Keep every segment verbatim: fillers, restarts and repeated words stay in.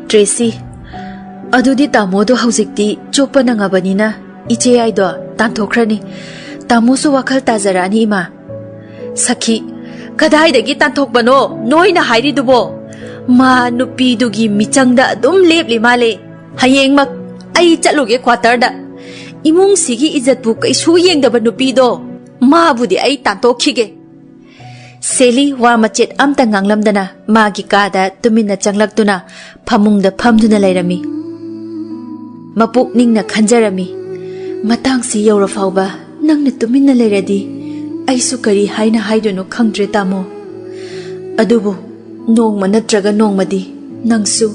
ꯇ꯭ꯔꯦꯁꯤ, ꯑꯗꯨꯗꯤ ꯇꯥꯃꯣꯗꯣ ꯍꯧꯖꯤꯛꯇꯤ ꯆꯣꯞꯄ ꯅꯪꯉꯕꯅꯤꯅ ꯏꯆꯦ ꯑꯥꯏꯗꯣ ꯇꯥꯟꯊꯣꯛꯈ꯭ꯔꯅꯤ꯫ ꯇꯥꯃꯣꯁꯨ ꯋꯥꯈꯜ ꯇꯥꯖꯔꯛꯑꯅꯤ, ꯏꯃꯥ꯫ ꯁꯈꯤ, ꯀꯗꯥꯏꯗꯒꯤ ꯇꯥꯟꯊꯣꯛꯄꯅꯣ ꯅꯣꯏꯅ ꯍꯥꯏꯔꯤꯗꯨꯕꯣ? ꯃꯥ ꯅꯨꯄꯤꯗꯨꯒꯤ ꯃꯤꯆꯪꯗ ꯑꯗꯨꯝ ꯂꯦꯞꯂꯤ ꯃꯥꯜꯂꯦ꯫ ꯍꯌꯦꯡꯃꯛ ꯑꯩ ꯆꯠꯂꯨꯒꯦ ꯀ꯭ꯋꯥꯇꯔꯗ꯫ ꯏꯃꯨꯡꯁꯤꯒꯤ ꯏꯖꯠꯄꯨ ꯀꯩꯁꯨ ꯌꯦꯡꯗꯕ ꯅꯨꯄꯤꯗꯣ, ꯃꯥꯕꯨꯗꯤ ꯑꯩ ꯇꯥꯟꯊꯣꯛꯈꯤꯒꯦ꯫ ꯁꯦꯂꯤ ꯋꯥ ꯃꯆꯦꯠ ꯑꯝꯇ ꯉꯥꯡꯂꯝꯗꯅ ꯃꯥꯒꯤ ꯀꯥꯗ ꯇꯨꯃꯤꯟꯅ ꯆꯪꯂꯛꯇꯨꯅ ꯐꯃꯨꯡꯗ ꯐꯝꯗꯨꯅ ꯂꯩꯔꯝꯃꯤ꯫ ꯃꯄꯨꯛꯅꯤꯡꯅ ꯈꯟꯖꯔꯝꯃꯤ, "ꯃꯇꯥꯡꯁꯤ ꯌꯧꯔꯐꯥꯎꯕ ꯅꯪꯅ ꯇꯨꯃꯤꯟꯅ ꯂꯩꯔꯗꯤ ꯑꯩꯁꯨ ꯀꯔꯤ ꯍꯥꯏꯅ ꯍꯥꯏꯗꯣꯏꯅꯣ ꯈꯪꯗ꯭ꯔꯦ, ꯇꯥꯃꯣ꯫ ꯑꯗꯨꯕꯨ ꯅꯣꯡꯃ ꯅꯠꯇ꯭ꯔꯒ ꯅꯣꯡꯃꯗꯤ ꯅꯪꯁꯨ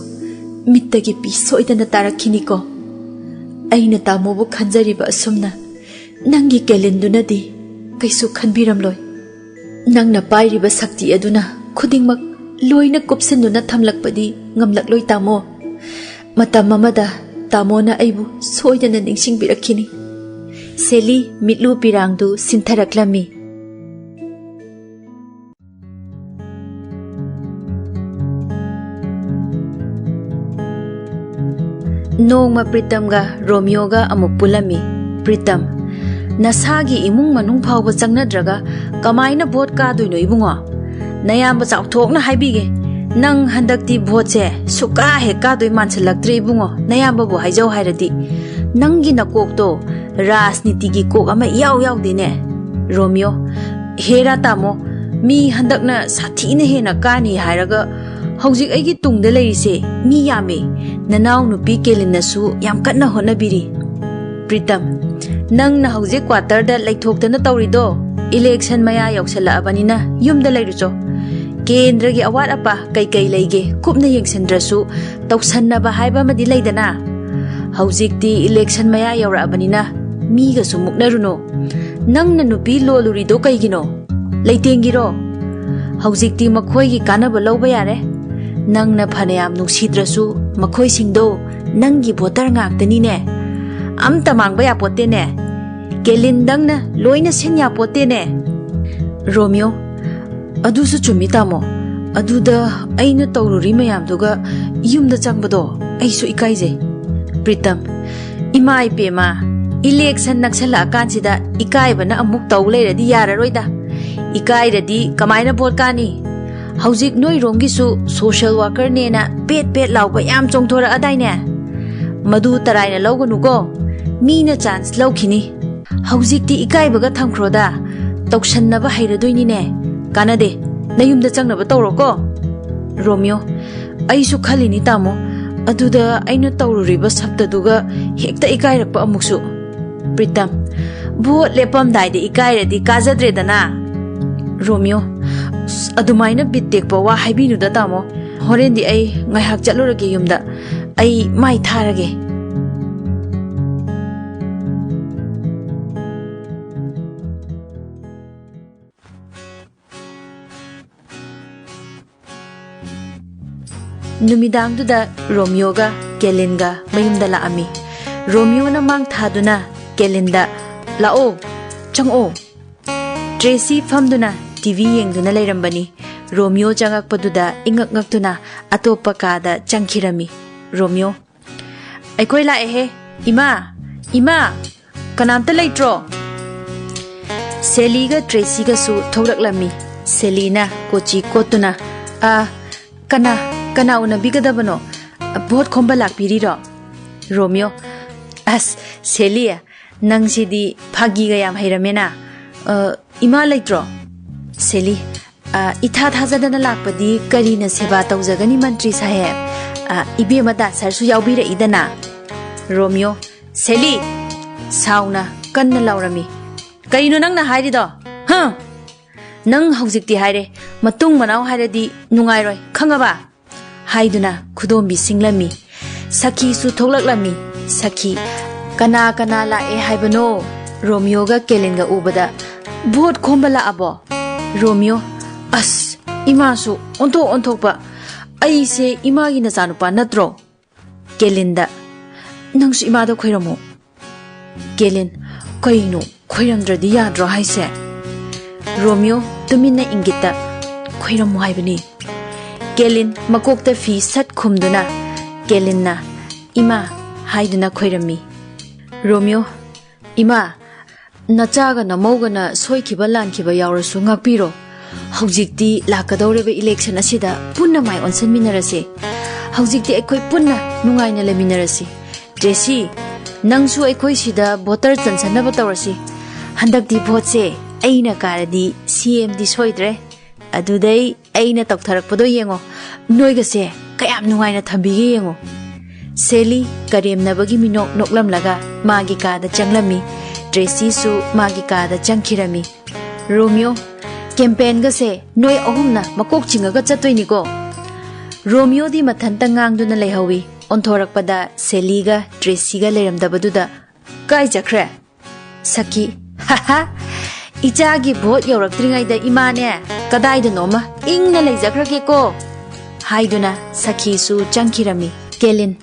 ꯃꯤꯠꯇꯒꯤ ꯄꯤ ꯁꯣꯏꯗꯅ ꯇꯥꯔꯛꯈꯤꯅꯤꯀꯣ꯫ ꯑꯩꯅ ꯇꯥꯃꯣꯕꯨ ꯈꯟꯖꯔꯤꯕ ꯑꯁꯨꯝꯅ ꯅꯪꯒꯤ ꯀꯦꯂꯤꯟꯗꯨꯅꯗꯤ ꯀꯩꯁꯨ ꯈꯟꯕꯤꯔꯝꯂꯣꯏ꯫ ꯅꯪꯅ ꯄꯥꯏꯔꯤꯕ ꯁꯛꯇꯤ ꯑꯗꯨꯅ ꯈꯨꯗꯤꯡꯃꯛ ꯂꯣꯏꯅ ꯀꯨꯞꯁꯤꯟꯗꯨꯅ ꯊꯝꯂꯛꯄꯗꯤ ꯉꯝꯂꯛꯂꯣꯏ, ꯇꯥꯃꯣ꯫ ꯃꯇꯝ ꯑꯃꯗ ꯇꯥꯃꯣꯅ ꯑꯩꯕꯨ ꯁꯣꯏꯗꯅ ꯅꯤꯡꯁꯤꯡꯕꯤꯔꯛꯈꯤꯅꯤ꯫" ꯁꯦꯂꯤ ꯃꯤꯠꯂꯨ ꯄꯤꯔꯥꯡꯗꯨ ꯁꯤꯟꯊꯔꯛꯂꯝꯃꯤ꯫ ꯅꯣꯡꯃ ꯄ꯭ꯔꯤꯇꯝꯒ ꯔꯣꯃꯤꯌꯣꯒ ꯑꯃꯨꯛ ꯄꯨꯜꯂꯝꯃꯤ꯫ ꯄ꯭ꯔꯤꯇꯝ, "ꯅꯁꯥꯒꯤ ꯏꯃꯨꯡ ꯃꯅꯨꯡ ꯐꯥꯎꯕ ꯆꯪꯅꯗ꯭ꯔꯒ ꯀꯃꯥꯏꯅ ꯚꯣꯠ ꯀꯥꯗꯣꯏꯅꯣ, ꯏꯕꯨꯡꯉꯣ? ꯅꯌꯥꯝꯕ ꯆꯥꯎꯊꯣꯛꯅ ꯍꯥꯏꯕꯤꯒꯦ, ꯅꯪ ꯍꯟꯗꯛꯇꯤ ꯚꯣꯠꯁꯦ ꯁꯨꯛꯀꯥ ꯍꯦꯛ ꯀꯥꯗꯣꯏ ꯃꯥꯟꯁꯤꯜꯂꯛꯇ꯭ꯔꯦ, ꯏꯕꯨꯡꯉꯣ, ꯅꯌꯥꯝꯕꯕꯨ ꯍꯥꯏꯖꯧ ꯍꯥꯏꯔꯗꯤ꯫ ꯅꯪꯒꯤ ꯅꯀꯣꯛꯇꯣ ꯔꯥꯖꯅꯤꯇꯤꯒꯤ ꯀꯣꯛ ꯑꯃ ꯏꯌꯥꯎ ꯌꯥꯎꯗꯦꯅꯦ꯫" ꯔꯣꯃꯤꯌꯣ, "ꯍꯦꯔꯥ ꯇꯥꯃꯣ, ꯃꯤ ꯍꯟꯗꯛꯅ ꯁꯥꯊꯤꯅ ꯍꯦꯟꯅ ꯀꯥꯅꯤ ꯍꯥꯏꯔꯒ ꯍꯧꯖꯤꯛ ꯑꯩꯒꯤ ꯇꯨꯡꯗ ꯂꯩꯔꯤꯁꯦ ꯃꯤ ꯌꯥꯝꯃꯤ꯫ ꯅꯅꯥꯎ ꯅꯨꯄꯤ ꯀꯦꯂꯤꯟꯅꯁꯨ ꯌꯥꯝ ꯀꯟꯅ ꯍꯣꯠꯅꯕꯤꯔꯤ꯫" ꯄ꯭ꯔꯤꯇꯝ, "ꯅꯪꯅ ꯍꯧꯖꯤꯛ ꯀ꯭ꯋꯥꯇꯔꯗ ꯂꯩꯊꯣꯛꯇꯅ ꯇꯧꯔꯤꯗꯣ, ꯏꯂꯦꯛꯁꯟ ꯃꯌꯥ ꯌꯧꯁꯜꯂꯛꯑꯕꯅꯤꯅ ꯌꯨꯝꯗ ꯂꯩꯔꯨꯆꯣ꯫ ꯀꯦꯟꯗ꯭ꯔꯒꯤ ꯑꯋꯥꯠ ꯑꯄꯥ ꯀꯩꯀꯩ ꯂꯩꯒꯦ ꯀꯨꯞꯅ ꯌꯦꯡꯁꯤꯟꯗ꯭ꯔꯁꯨ ꯇꯧꯁꯟꯅꯕ ꯍꯥꯏꯕ ꯑꯃꯗꯤ ꯂꯩꯗꯅ꯫ ꯍꯧꯖꯤꯛꯇꯤ ꯏꯂꯦꯛꯁꯟ ꯃꯌꯥ ꯌꯧꯔꯛꯑꯕꯅꯤꯅ ꯃꯤꯒꯁꯨ ꯃꯨꯛꯅꯔꯨꯅꯨ꯫ ꯅꯪꯅ ꯅꯨꯄꯤ ꯂꯣꯜꯂꯨꯔꯤꯗꯣ ꯀꯩꯒꯤꯅꯣ? ꯂꯩꯇꯦꯡꯒꯤꯔꯣ? ꯍꯧꯖꯤꯛꯇꯤ ꯃꯈꯣꯏꯒꯤ ꯀꯥꯟꯅꯕ ꯂꯧꯕ ꯌꯥꯔꯦ꯫ ꯅꯪꯅ ꯐꯅꯌꯥꯝ ꯅꯨꯡꯁꯤꯗ꯭ꯔꯁꯨ ꯃꯈꯣꯏꯁꯤꯡꯗꯣ ꯅꯪꯒꯤ ꯚꯣꯇꯔ ꯉꯥꯛꯇꯅꯤꯅꯦ꯫ ꯑꯝꯇ ꯃꯥꯡꯕ ꯌꯥꯄꯣꯠꯇꯦꯅꯦ꯫ ꯀꯦꯂꯤꯟꯗꯪꯅ ꯂꯣꯏꯅ ꯁꯤꯟ ꯌꯥꯄꯣꯠꯇꯦꯅꯦ꯫" ꯔꯣꯃꯤꯌꯣ, "ꯑꯗꯨꯁꯨ ꯆꯨꯝꯃꯤ ꯇꯥꯃꯣ꯫ ꯑꯗꯨꯗ ꯑꯩꯅ ꯇꯧꯔꯨꯔꯤ ꯃꯌꯥꯝꯗꯨꯒ ꯌꯨꯝꯗ ꯆꯪꯕꯗꯣ ꯑꯩꯁꯨ ꯏꯀꯥꯏꯖꯩ꯫ ꯄ꯭ꯔꯤꯇꯝ, ꯏꯃꯥ ꯏꯄꯦꯝꯃ, ꯏꯂꯦꯛꯁꯟ ꯅꯛꯁꯜꯂꯛꯑꯀꯥꯟꯁꯤꯗ ꯏꯀꯥꯏꯕꯅ ꯑꯃꯨꯛ ꯇꯧ ꯂꯩꯔꯗꯤ ꯌꯥꯔꯔꯣꯏꯗ꯫ ꯏꯀꯥꯏꯔꯗꯤ ꯀꯃꯥꯏꯅ ꯚꯣꯠ ꯀꯥꯅꯤ? ꯍꯧꯖꯤꯛ ꯅꯣꯏꯔꯣꯝꯒꯤꯁꯨ ꯁꯣꯁꯤꯌꯦꯜ ꯋꯥꯀꯔꯅꯦꯅ ꯄꯦꯠ ꯄꯦꯠ ꯂꯥꯎꯕ ꯌꯥꯝ ꯆꯣꯡꯊꯣꯔꯛꯑꯗꯥꯏꯅꯦ? ꯃꯗꯨ ꯇꯔꯥꯏꯅ ꯂꯧꯒꯅꯨꯀꯣ, ꯃꯤꯅ ꯆꯥꯟꯁ ꯂꯧꯈꯤꯅꯤ꯫ ꯍꯧꯖꯤꯛꯇꯤ ꯏꯀꯥꯏꯕꯒ ꯊꯝꯈ꯭ꯔꯣꯗ, ꯇꯧꯁꯟꯅꯕ ꯍꯩꯔꯗꯣꯏꯅꯤꯅꯦ꯫ ꯀꯥꯟꯅꯗꯦ, ꯅꯌꯨꯝꯗ ꯆꯪꯅꯕ ꯇꯧꯔꯣꯀꯣ꯫ ꯔꯣꯃꯤꯌꯣ, ꯑꯩꯁꯨ ꯈꯜꯂꯤꯅꯤ ꯇꯥꯃꯣ, ꯑꯗꯨꯗ ꯑꯩꯅ ꯇꯧꯔꯨꯔꯤꯕ ꯁꯞꯇꯗꯨꯒ ꯍꯦꯛꯇ ꯏꯀꯥꯏꯔꯛꯄ ꯑꯃꯨꯛꯁꯨ꯫ ꯄ꯭ꯔꯤꯇꯝ, ꯚꯣꯠ ꯂꯦꯞꯄꯝꯗꯥꯏꯗ ꯏꯀꯥꯏꯔꯗꯤ ꯀꯥꯖꯗ꯭ꯔꯦꯗꯅ꯫ ꯔꯣꯃꯤꯌꯣ, ꯑꯁ, ꯑꯗꯨꯃꯥꯏꯅ ꯕꯤꯠ ꯇꯦꯛꯄ ꯋꯥ ꯍꯥꯏꯕꯤꯅꯨꯗ ꯇꯥꯃꯣ꯫ ꯍꯣꯔꯦꯟꯗꯤ ꯑꯩ ꯉꯥꯏꯍꯥꯛ ꯆꯠꯂꯨꯔꯒꯦ ꯌꯨꯝꯗ꯫ ꯑꯩ ꯃꯥꯏ ꯊꯥꯔꯒꯦ꯫ ꯅꯨꯃꯤꯗꯥꯡꯗꯨꯗ ꯔꯣꯃꯤꯌꯣꯒ ꯀꯦꯂꯤꯟꯒ ꯃꯌꯨꯝꯗ ꯂꯥꯛꯑꯝꯃꯤ꯫ ꯔꯣꯃꯤꯌꯣꯅ ꯃꯥꯡ ꯊꯥꯗꯨꯅ ꯀꯦꯂꯤꯟꯗ, "ꯂꯥꯛꯑꯣ, ꯆꯪꯉꯛꯑꯣ"꯫ ꯇ꯭ꯔꯦꯁꯤ ꯐꯝꯗꯨꯅ ꯇꯤ ꯚꯤ ꯌꯦꯡꯗꯨꯅ ꯂꯩꯔꯝꯕꯅꯤ꯫ ꯔꯣꯃꯤꯌꯣ ꯆꯪꯉꯛꯄꯗꯨꯗ ꯏꯉꯛ ꯉꯛꯇꯨꯅ ꯑꯇꯣꯞꯄ ꯀꯥꯗ ꯆꯪꯈꯤꯔꯝꯃꯤ꯫ ꯔꯣꯃꯤꯌꯣ, "ꯑꯩꯈꯣꯏ ꯂꯥꯛꯑꯦꯍꯦ꯫ ꯏꯃꯥ, ꯏꯃꯥ, ꯀꯅꯥꯝꯇ ꯂꯩꯇ꯭ꯔꯣ?" ꯁꯦꯂꯤꯒ ꯇ꯭ꯔꯦꯁꯤꯒꯁꯨ ꯊꯣꯛꯂꯛꯂꯝꯃꯤ꯫ ꯁꯦꯂꯤꯅ ꯀꯣꯆꯤ ꯀꯣꯠꯇꯨꯅ, "ꯑ, ꯀꯅꯥ, ꯀꯅꯥ ꯎꯅꯕꯤꯒꯗꯕꯅꯣ? ꯚꯣꯠ ꯈꯣꯝꯕ ꯂꯥꯛꯄꯤꯔꯤꯔꯣ?" ꯔꯣꯃꯤꯌꯣ, "ꯑꯁ, ꯁꯦꯂꯤ, ꯅꯪꯁꯤꯗꯤ ꯐꯥꯒꯤꯒ ꯌꯥꯝ ꯍꯩꯔꯝꯃꯦꯅ꯫ ꯑ, ꯏꯃꯥ ꯂꯩꯇ꯭ꯔꯣ?" ꯁꯦꯂꯤ, "ꯑ, ꯏꯊꯥ ꯊꯥꯖꯗꯅ ꯂꯥꯛꯄꯗꯤ ꯀꯔꯤꯅ ꯁꯦꯕꯥ ꯇꯧꯖꯒꯅꯤ ꯃꯟꯇ꯭ꯔꯤ ꯁꯥꯍꯦꯕ? ꯑ, ꯏꯕꯦꯝꯃ ꯗꯥꯟꯁꯔꯁꯨ ꯌꯥꯎꯕꯤꯔꯛꯏꯗꯅ"꯫ ꯔꯣꯃꯤꯌꯣ, "ꯁꯦꯂꯤ!" ꯁꯥꯎꯅ ꯀꯟꯅ ꯂꯥꯎꯔꯝꯃꯤ꯫ "ꯀꯔꯤꯅꯣ ꯅꯪꯅ ꯍꯥꯏꯔꯤꯗꯣ? ꯍ? ꯅꯪ ꯍꯧꯖꯤꯛꯇꯤ ꯍꯥꯏꯔꯦ, ꯃꯇꯨꯡ ꯃꯅꯥꯎ ꯍꯥꯏꯔꯗꯤ ꯅꯨꯡꯉꯥꯏꯔꯣꯏ, ꯈꯪꯉꯕ?" ꯍꯥꯏꯗꯨꯅ ꯈꯨꯗꯣꯝꯕꯤ ꯁꯤꯡꯂꯝꯃꯤ꯫ ꯁꯈꯤꯁꯨ ꯊꯣꯛꯂꯛꯂꯝꯃꯤ꯫ ꯁꯈꯤ, "ꯀꯅꯥ ꯀꯅꯥ ꯂꯥꯛꯑꯦ ꯍꯥꯏꯕꯅꯣ?" ꯔꯣꯃꯤꯌꯣꯒ ꯀꯦꯂꯤꯟꯒ ꯎꯕꯗ, "ꯚꯣꯠ ꯈꯣꯝꯕ ꯂꯥꯛꯑꯕꯣ?" ꯔꯣꯃꯤꯌꯣ, "ꯑꯁ, ꯏꯃꯥꯁꯨ ꯑꯣꯟꯊꯣꯛ ꯑꯣꯟꯊꯣꯛꯄ꯫ ꯑꯩꯁꯦ ꯏꯃꯥꯒꯤ ꯅꯆꯥꯅꯨꯄꯥ ꯅꯠꯇ꯭ꯔꯣ?" ꯀꯦꯂꯤꯟꯗ, "ꯅꯪꯁꯨ ꯏꯃꯥꯗ ꯈꯣꯏꯔꯝꯃꯣ"꯫ ꯀꯦꯂꯤꯟ, "ꯀꯩꯅꯣ, ꯈꯣꯏꯔꯝꯗ꯭ꯔꯗꯤ ꯌꯥꯗ꯭ꯔꯣ ꯍꯥꯏꯁꯦ?" ꯔꯣꯃꯤꯌꯣ, ꯇꯨꯃꯤꯟꯅ ꯏꯪꯒꯤꯠꯇ, "ꯈꯣꯏꯔꯝꯃꯣ ꯍꯥꯏꯕꯅꯤ"꯫ ꯀꯦꯂꯤꯟ ꯃꯀꯣꯛꯇ ꯐꯤ ꯁꯠ ꯈꯨꯝꯗꯨꯅ ꯀꯦꯂꯤꯟꯅ "ꯏꯃꯥ" ꯍꯥꯏꯗꯨꯅ ꯈꯣꯏꯔꯝꯃꯤ꯫ ꯔꯣꯃꯤꯌꯣ, "ꯏꯃꯥ, ꯅꯆꯥꯒ ꯅꯃꯧꯒꯅ ꯁꯣꯏꯈꯤꯕ ꯂꯥꯟꯈꯤꯕ ꯌꯥꯎꯔꯁꯨ ꯉꯥꯛꯄꯤꯔꯣ꯫ ꯍꯧꯖꯤꯛꯇꯤ ꯂꯥꯛꯀꯗꯧꯔꯤꯕ ꯏꯂꯦꯛꯁꯟ ꯑꯁꯤꯗ ꯄꯨꯟꯅ ꯃꯥꯏ ꯑꯣꯟꯁꯤꯟꯃꯤꯟꯅꯔꯁꯤ꯫ ꯍꯧꯖꯤꯛꯇꯤ ꯑꯩꯈꯣꯏ ꯄꯨꯟꯅ ꯅꯨꯡꯉꯥꯏꯅ ꯂꯩꯃꯤꯟꯅꯔꯁꯤ꯫ ꯇ꯭ꯔꯦꯁꯤ, ꯅꯪꯁꯨ ꯑꯩꯈꯣꯏ ꯁꯤꯗ ꯚꯣꯇꯔ ꯆꯟꯁꯟꯅꯕ ꯇꯧꯔꯁꯤ꯫ ꯍꯟꯗꯛꯇꯤ ꯚꯣꯠꯁꯦ ꯑꯩꯅ ꯀꯥꯔꯗꯤ ꯁꯤ ꯑꯦꯝꯗꯤ ꯁꯣꯏꯗ꯭ꯔꯦ꯫ ꯑꯗꯨꯗꯩ ꯑꯩꯅ ꯇꯧꯊꯔꯛꯄꯗꯣ ꯌꯦꯡꯉꯣ, ꯅꯣꯏꯒꯁꯦ ꯀꯌꯥꯝ ꯅꯨꯡꯉꯥꯏꯅ ꯊꯝꯕꯤꯒꯦ ꯌꯦꯡꯉꯣ"꯫ ꯁꯦꯂꯤ ꯀꯔꯦꯝꯅꯕꯒꯤ ꯃꯤꯅꯣꯛ ꯅꯣꯛꯂꯝꯂꯒ ꯃꯥꯒꯤ ꯀꯥꯗ ꯆꯪꯂꯝꯃꯤ꯫ ꯇ꯭ꯔꯦꯁꯤꯁꯨ ꯃꯥꯒꯤ ꯀꯥꯗ ꯆꯪꯈꯤꯔꯝꯃꯤ꯫ "ꯔꯣꯃꯤꯌꯣ, ꯀꯦꯝꯄꯦꯟꯒꯁꯦ ꯅꯣꯏ ꯑꯍꯨꯝꯅ ꯃꯀꯣꯛ ꯆꯤꯡꯉꯒ ꯆꯠꯇꯣꯏꯅꯤꯀꯣ"꯫ ꯔꯣꯃꯤꯌꯣꯗꯤ ꯃꯊꯟꯇ ꯉꯥꯡꯗꯨꯅ ꯂꯩꯍꯧꯋꯤ꯫ ꯑꯣꯟꯊꯣꯔꯛꯄꯗ ꯁꯦꯂꯤꯒ ꯇ꯭ꯔꯦꯁꯤꯒ ꯂꯩꯔꯝꯗꯕꯗꯨꯗ "ꯀꯥꯏ ꯆꯠꯈ꯭ꯔꯦ?" ꯁꯈꯤ, "ꯍꯥꯍꯥ, ꯏꯆꯥꯒꯤ ꯚꯣꯠ ꯌꯧꯔꯛꯇ꯭ꯔꯤꯉꯩꯗ ꯏꯃꯥꯅꯦ ꯀꯗꯥꯏꯗꯅꯣꯃ ꯏꯪꯅ ꯂꯩꯖꯈ꯭ꯔꯒꯦꯀꯣ" ꯍꯥꯏꯗꯨꯅ ꯁꯈꯤꯁꯨ ꯆꯪꯈꯤꯔꯝꯃꯤ꯫ ꯀꯦꯂꯤꯟ,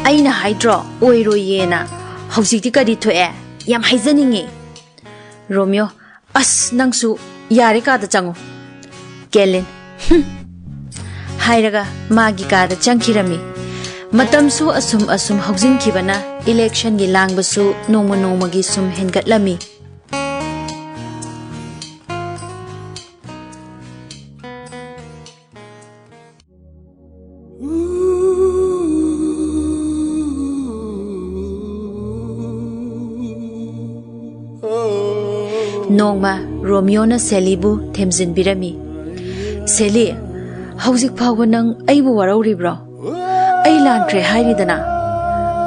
"ꯑꯩꯅ ꯍꯥꯏꯗ꯭ꯔꯣ ꯑꯣꯏꯔꯣꯏꯌꯦꯅ? ꯍꯧꯖꯤꯛꯇꯤ ꯀꯔꯤ ꯊꯣꯛꯑꯦ? ꯌꯥꯝ ꯍꯥꯏꯖꯅꯤꯡꯉꯤ"꯫ ꯔꯣꯃꯤꯌꯣ, "ꯑꯁ, ꯅꯪꯁꯨ, ꯌꯥꯔꯦ, ꯀꯥꯗ ꯆꯪꯉꯨ"꯫ ꯀꯦꯂꯤꯟ, "ꯍꯨꯝ" ꯍꯥꯏꯔꯒ ꯃꯥꯒꯤ ꯀꯥꯗ ꯆꯪꯈꯤꯔꯝꯃꯤ꯫ ꯃꯇꯝꯁꯨ ꯑꯁꯨꯝ ꯑꯁꯨꯝ ꯍꯧꯖꯤꯟꯈꯤꯕꯅ ꯏꯂꯦꯛꯁꯟꯒꯤ ꯂꯥꯡꯕꯁꯨ ꯅꯣꯡꯃ ꯅꯣꯡꯃꯒꯤ ꯁꯨꯝ ꯍꯦꯟꯒꯠꯂꯝꯃꯤ꯫ ꯅꯣꯡꯃ ꯔꯣꯃꯤꯌꯣꯅ ꯁꯦꯂꯤꯕꯨ ꯊꯦꯝꯖꯤꯟꯕꯤꯔꯝꯃꯤ꯫ "ꯁꯦꯂꯤ, ꯍꯧꯖꯤꯛ ꯐꯥꯎꯕ ꯅꯪ ꯑꯩꯕꯨ ꯋꯥꯔꯧꯔꯤꯕ꯭ꯔꯣ? ꯑꯩ ꯂꯥꯟꯈ꯭ꯔꯦ ꯍꯥꯏꯔꯤꯗꯅ꯫